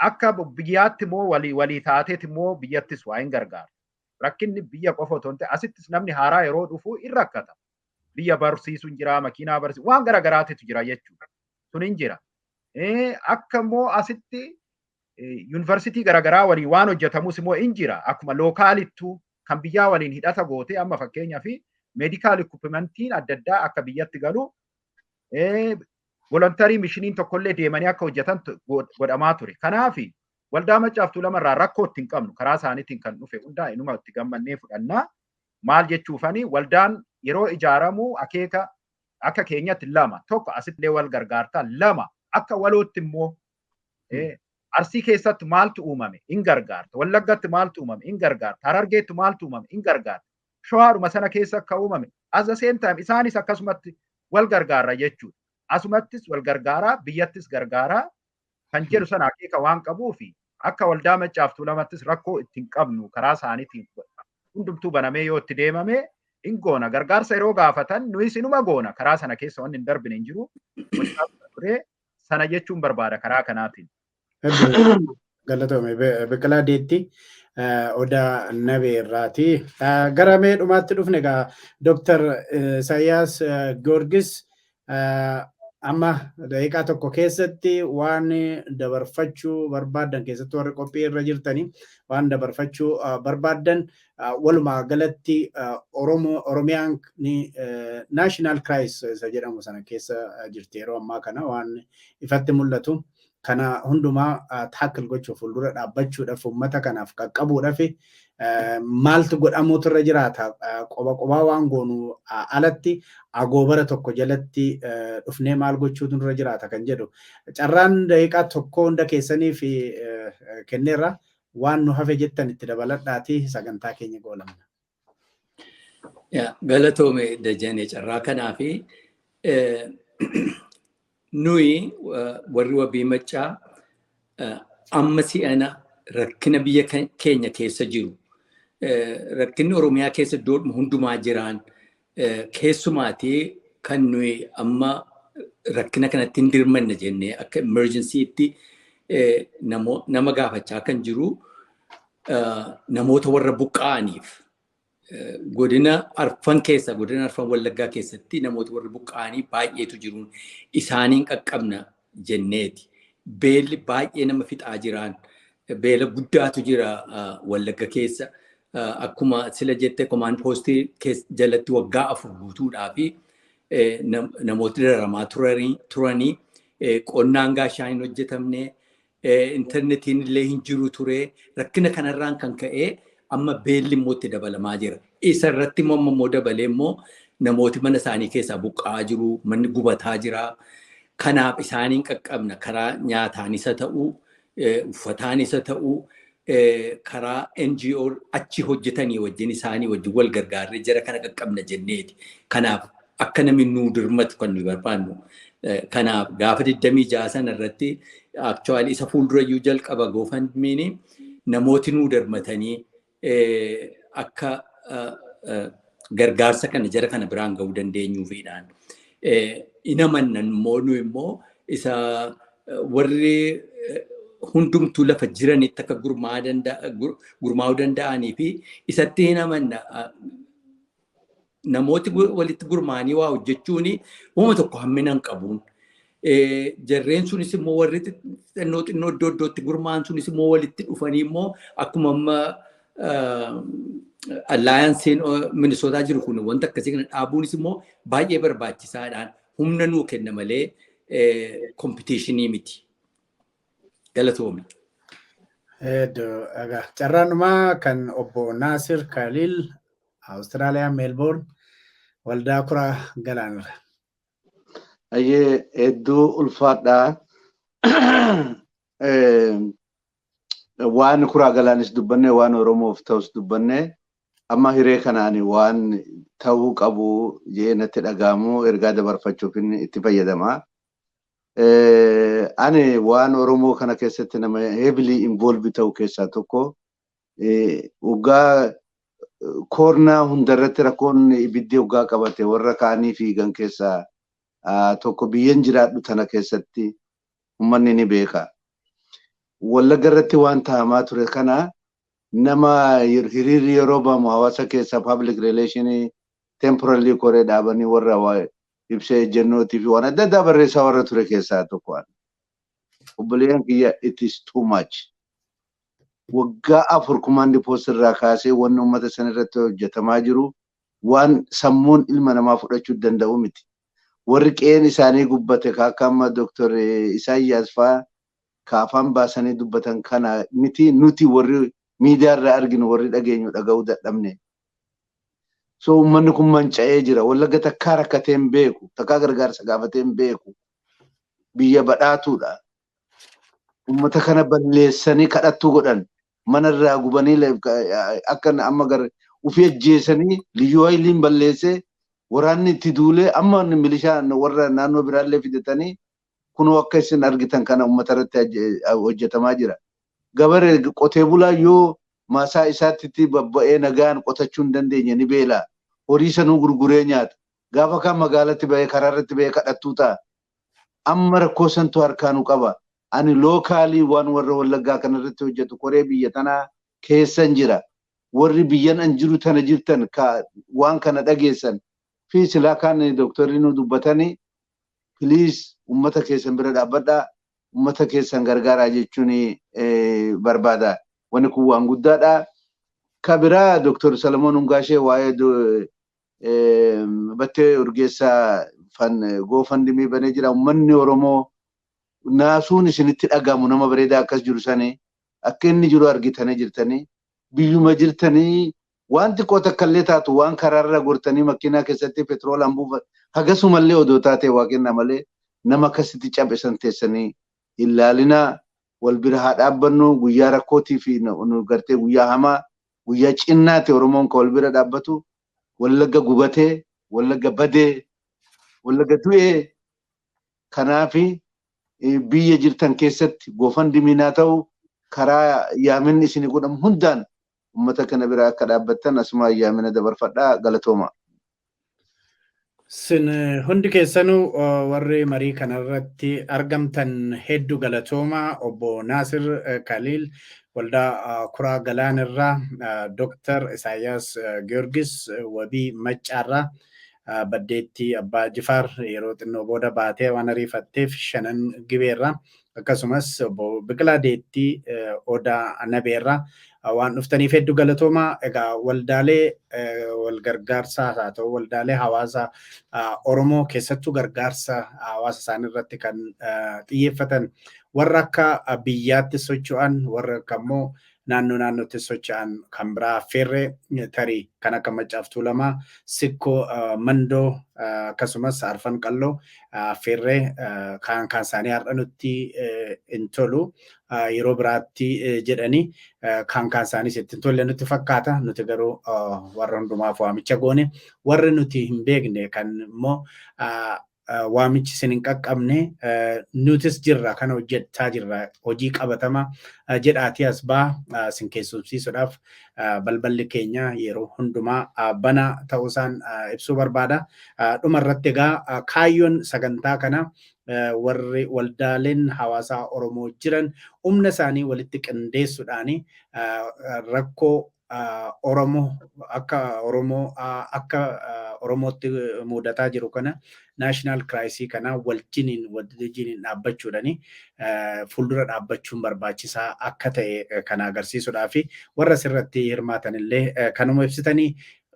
akka biyyaatti immoo walii walii taateet immoo biyyattis waa hin gargaara. Rakkinni biyya qofa otoo hin ta'in asittis namni haaraa yeroo dhufu hin rakkata. Biyya barsiisuun jira, makiinaa barsiisu, waan gara garaatitu jira jechuudha. Sun hin jira. Akka immoo asitti yuunivarsiitii garaagaraa waliin waan hojjetamus immoo hin jira. Akkuma localittuu kan biyyaa waliin hidhata gootee, amma fakkeenyaaf medical equipmentiin adda addaa akka biyyatti galu, voluntary missioniin tokkollee deemanii akka hojjetan godhamaa ture. Kanaaf waldaa Maccaaf Tuulamarraa rakkoo itti hin qabnu. Karaa isaaniitiin kan dhufe hundaa inuma itti gammannee fudhannaa. Maal jechuufani, waldaan yeroo ijaaramu akeeka akka keenyatti lama. Tokko, asittillee wal gargaartaa. Lama, akka walootti immoo Arsii keessatti maaltu uumame hin gargaarta. Wallaggatti maaltu uumame hin gargaarta. Harargeetti maaltu uumame hin gargaarta. Shawaadhuma sana keessa akka uumame at the same time isaanis akkasumatti wal gargaarra jechuudha. Asumattis wal gargaaraa, biyyattis gargaaraa kan jedhu sana akeeka waan qabuufi akka waldaa Maccaaf Tuulamattis rakkoo itti hin qabnu. Karaa isaaniitiin hundumtuu banamee yoo itti deemame hin goona. Gargaarsa yeroo gaafatan nuyis inuma goona. Karaa sana keessa wanni hin darbine hin jiru. Ture sana jechuun barbaada karaa kanaatiin. Galatoome, Biqilaa Deetti, Odaa Nabee irraati. Gara mee dhumaatti dhufne egaa, Dooktar Isaayyaas Giyoorgis, amma daqiiqaa tokko keessatti waan dabarfachuu barbaaddan, keessattuu warri qophii irra jirtanii waan dabarfachuu barbaaddan, walumaa galatti Oromoo Oromiyaan national crisis isa jedhamu sana keessa jirti yeroo ammaa kana waan ifatti mul'atu. Kana hundumaa tackle gochuuf, fuuldura dhaabbachuudhaaf, uummata kanaaf qaqqabuudhaaf maaltu godhamuutu irra jiraata? Qoba qobaa waan goonu alatti agoobara tokko jalatti dhufnee maal gochuutu irra jiraata kan jedhu, carraan daqiiqaa tokko hunda keessaniif kenneerra. Waan nu hafe jettan itti dabaladhaati sagantaa keenya goolamna. Galatoome Dajane carraa kanaa fi nuyi warri Wabii Maccaa amma si'ana rakkina biyya keenya keessa jiru, rakkinni Oromiyaa keessa iddoo hundumaa jiraan, keessumaatii kan nuyi amma rakkina kanatti hin dirmanne jennee akka emergencytti nama gaafachaa kan jiru namoota warra buqqa'aniif. Godina arfan keessa, godina arfan Wallaggaa keessatti namoota warri buqqa'anii baay'eetu jiru, isaaniin qaqqabna jenneeti. Beelli baay'ee nama fixaa jiraan, beela guddaatu jira Wallagga keessa. Akkuma sila jette, command postii jalatti waggaa 4 guutuudhaa fi namooti dararamaa turanii, qonnaan gaashaan hin hojjetamne, intarneetiin illee hin jiru ture. Rakkina kanarraan kan ka'e amma beelli immoo itti dabalamaa jira. Isa irratti immoo dabalee immoo namooti mana isaanii keessaa buqqa'aa jiru, manni gubataa jira. Kanaaf isaaniin qaqqabna, karaa nyaataan isa ta'uu, uffataan isa ta'uu, karaa NGO achi hojjetanii wajjin, isaanii wajjin wal gargaarree jara kana qaqqabna jenneeti. Kanaaf akka namni nuu dirmatu kan nuyi barbaannu. Kanaaf gaafa 26 sana irratti, actually isa fuuldurayyuu jalqaba GoFundMeni, namooti nuu dirmatanii akka gargaarsa kana jara kana biraan gahuu dandeenyuufiidhaan. Inamannan immoo nu immoo isa warri hundumtuu lafa jiranitti akka gurmaa'uu danda'anii fi isatti hin amanna. Namooti walitti gurmaa'anii waa hojjechuun uuma tokko hammina hin qabuun. Jarreen sunis immoo warri xinnoo xinnoo iddoo iddootti gurmaa'an sunis immoo walitti dhufanii immoo akkuma amma Allianceiin Minisootaa jiru kun wanta akkasii kana dhaabuunis immoo baay'ee barbaachisaadhaan humna nuu kenna malee competitionii miti. Galatoomi. Hedduu egaa carraan dhumaa kan obbo Naasir Khalil, Awustiraaliyaa, Meelboorn, waldaa Kuraa Galaanirra. Ayyee, hedduu ulfaadhaa. Waan Kuraa Galaanis dubbanne, waan Oromoof ta'us dubbanne, amma hiree kanaan waan ta'uu qabu jee natti dhaga'amu ergaa dabarfachuuf inni itti fayyadama. Ani waan Oromoo kana keessatti nama heavily involved ta'u keessaa tokko. Waggaa koornaa hundarratti rakkoon ibiddi waggaa qabate warra kaanii fiigan keessaa tokko. Biyyan jiraadhu tana keessatti uummanni ni beeka. Wallagga irratti waan ta'amaa ture kana nama hiriirri yeroo bamu hawaasa keessa public relation temporarily koree dhaabanii warra ibsa ejjennootii fi waan adda addaa barreessaa warra ture keessaa tokko. Obboleeyyan kiyya, it is too much. Waggaa 4 command post irraa kaasee wanni uummata sana irratti hojjetamaa jiru waan sammuun ilma namaa fudhachuu danda'u miti. Warri qe'een isaanii gubbate akka amma Dooktor Isaayyaas fa'aa ka afaan baasanii dubbatan kana miti, nuti warri miidiyaa irraa arginu, warri dhageenyu dhaga'uu dadhabne. So uummanni kun manca'ee jira. Wallagga takkaa rakkatee hin beeku. Takkaa gargaarsa gaafatee hin beeku. Biyya badhaatuudha. Uummata kana balleessanii kadhattuu godhan. Manarraa gubanii akka amma gar ufii ajjeesanii liyyuu hayiliin balleessee waraanni itti duulee amma milishaa warra naannoo biraallee fidatanii kunoo akka isin argitan kana uummata irratti hojjetamaa jira. Gabaree qotee bulaa yoo maasaa isaatti babba'ee nagaan qotachuu hin dandeenye ni beela. Horii sanuu gurguree nyaata. Gaafa kaan magaalatti bahee karaa irratti bahee kadhattuu ta'a. Amma rakkoo santu harkaanuu qaba. Ani locally waan warra Wallaggaa kanarratti hojjetu koree biyya tanaa keessan jira. Warri biyyan an jiru tana jirtan waan kana dhageessan fi silaa kaan dooktarri nu dubbatanii, please ummata keessan bira dhaabbadhaa, ummata keessan gargaaraa jechuun barbaada. Wanni kun waan guddaadha. Ka biraa Dooktar Salamoon Ungaashee waa'ee Battee Urgeessaa fan GoFundMe banee jira. Uummanni Oromoo naasuun isinitti dhagahamu nama bareedaa akkas jiru sanii akka inni jiru argitanii jirtanii biyyuma jirtanii waan xiqqoo takka illee taatu, waan karaarra gortanii makiinaa keessatti petroolaan buufatan hagasumallee odoo taate waa kenna malee nama akkasitti cabbisan teessanii ilaalinaa. Wal bira haa dhaabbannu. Guyyaa rakkootii fi nu gartee guyyaa hamaa, guyyaa cinnaati Oromoon ka wal bira dhaabbatu. Wallagga gubatee, Wallagga badee, Wallagga du'ee. Kanaafi biyya jirtan keessatti GoFundMe naa ta'u karaa yaaminni isin godhamu hundaan ummata kana bira akka dhaabbattan asuma yaamina dabarfadhaa. Galatooma. Sin hundi keessanuu warri marii kanarratti argamtan hedduu galatooma. Obbo Naasir Khalil waldaa Kuraa Galaanirraa, Dooktar Isaayyaas Giyoorgis Wabii Maccaarraa, Baddeetti Abbaa Jifaar yeroo xinnoo booda baatee waan ariifatteef Shanan Gibeerraa, akkasumas obbo Biqilaa Deettii Odaa Nabeerraa waan dhuftaniif hedduu galatooma. Egaa waldaalee wal gargaarsaa haa ta'u, waldaalee hawaasa Oromoo keessattuu gargaarsa hawaasa isaanii irratti kan xiyyeeffatan, warra akka biyyaatti socho'an, warra akka immoo naannoo naannootti socho'an kan biraa affeerree tarii kan akka Maccaaf Tuulamaa, Sikkoo Mandoo, akkasumas Arfan Qalloo affeerree kan isaanii har'a nutti hin tolu, yeroo biraatti jedhanii kan isaaniis itti hin tolle nutti fakkaata. Nuti garuu warra hundumaaf waamicha goone. Warri nuti hin beekne kan immoo waamichi isin hin qaqqabne, nutis jirra, kana hojjechaa jirra, hojii qabatama jedhaatii as baa isin keessumsiisuudhaaf balballi keenya yeroo hundumaa banaa ta'uusaan ibsuu barbaada. Dhuma irratti egaa kaayyoon sagantaa kana warri waldaaleen hawaasaa Oromoo jiran humna isaanii walitti qindeessuudhaan rakkoo Oromoo akka Oromoo akka Oromootti mudataa jiru kana, national crisis kana wajjiniin dhaabbachuudhani fuuldura dhaabbachuun barbaachisaa akka ta'e kana agarsiisuudhaa fi warra asirratti hirmaatan illee kanuma ibsitanii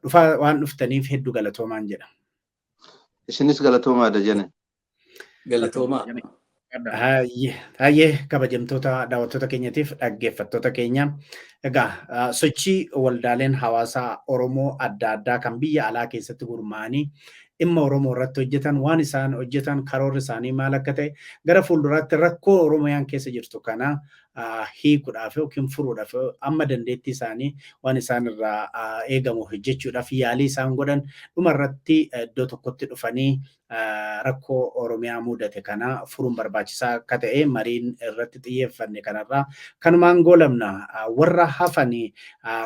dhufaa waan dhuftaniif hedduu galatoomaan jedha. Isinis galatoomaa, Dajane. Galatoomaa. Hayyee, kabajamtoota daawwattoota keenyatiif dhaggeeffattoota keenya. Egaa sochii waldaaleen hawaasaa Oromoo adda addaa kan biyya alaa keessatti gurmaa'anii dhimma Oromoo irratti hojjetan, waan isaan hojjetan, karoorri isaanii maal akka ta'e, gara fuulduraatti rakkoo Oromiyaan keessa jirtu kana hiikuudhaaf yookiin furuudhaaf amma dandeettii isaanii waan isaan irraa eegamu hojjechuudhaaf yaalii isaan godhan, dhuma irratti iddoo tokkotti dhufanii rakkoo Oromiyaa mudate kana furuun barbaachisaa akka ta'e mariin irratti xiyyeeffanne kanarraa kanumaan goolabna. Warra hafanii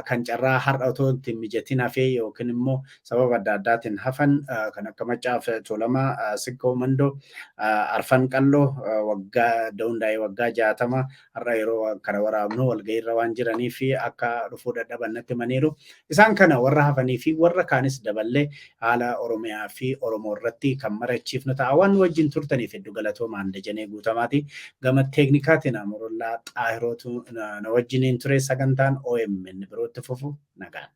kan carraa har'a otoo ittiin mijatin hafee yookiin immoo sababa adda addaatiin hafan kan akka Maccaaf Tuulamaa, Sikkoo Mandoo, Arfan Qalloo waggaa hundaa'ee waggaa 60 har'a yeroo kana waraabnu walgahiirra waan jiranii fi akka dhufuu dadhaban natti himaniiru. Isaan kana warra hafanii fi warra kaanis daballee haala Oromiyaa fi Oromoo irratti kan marachiifnu ta'a. Waan wajjin turtaniif hedduu galatoomaan. Dajanee Guutamaati. Gama teeknikaatiin Amurullaa Xaahirootu na wajjiniin ture. Sagantaan OMN birootti fufu nagaan.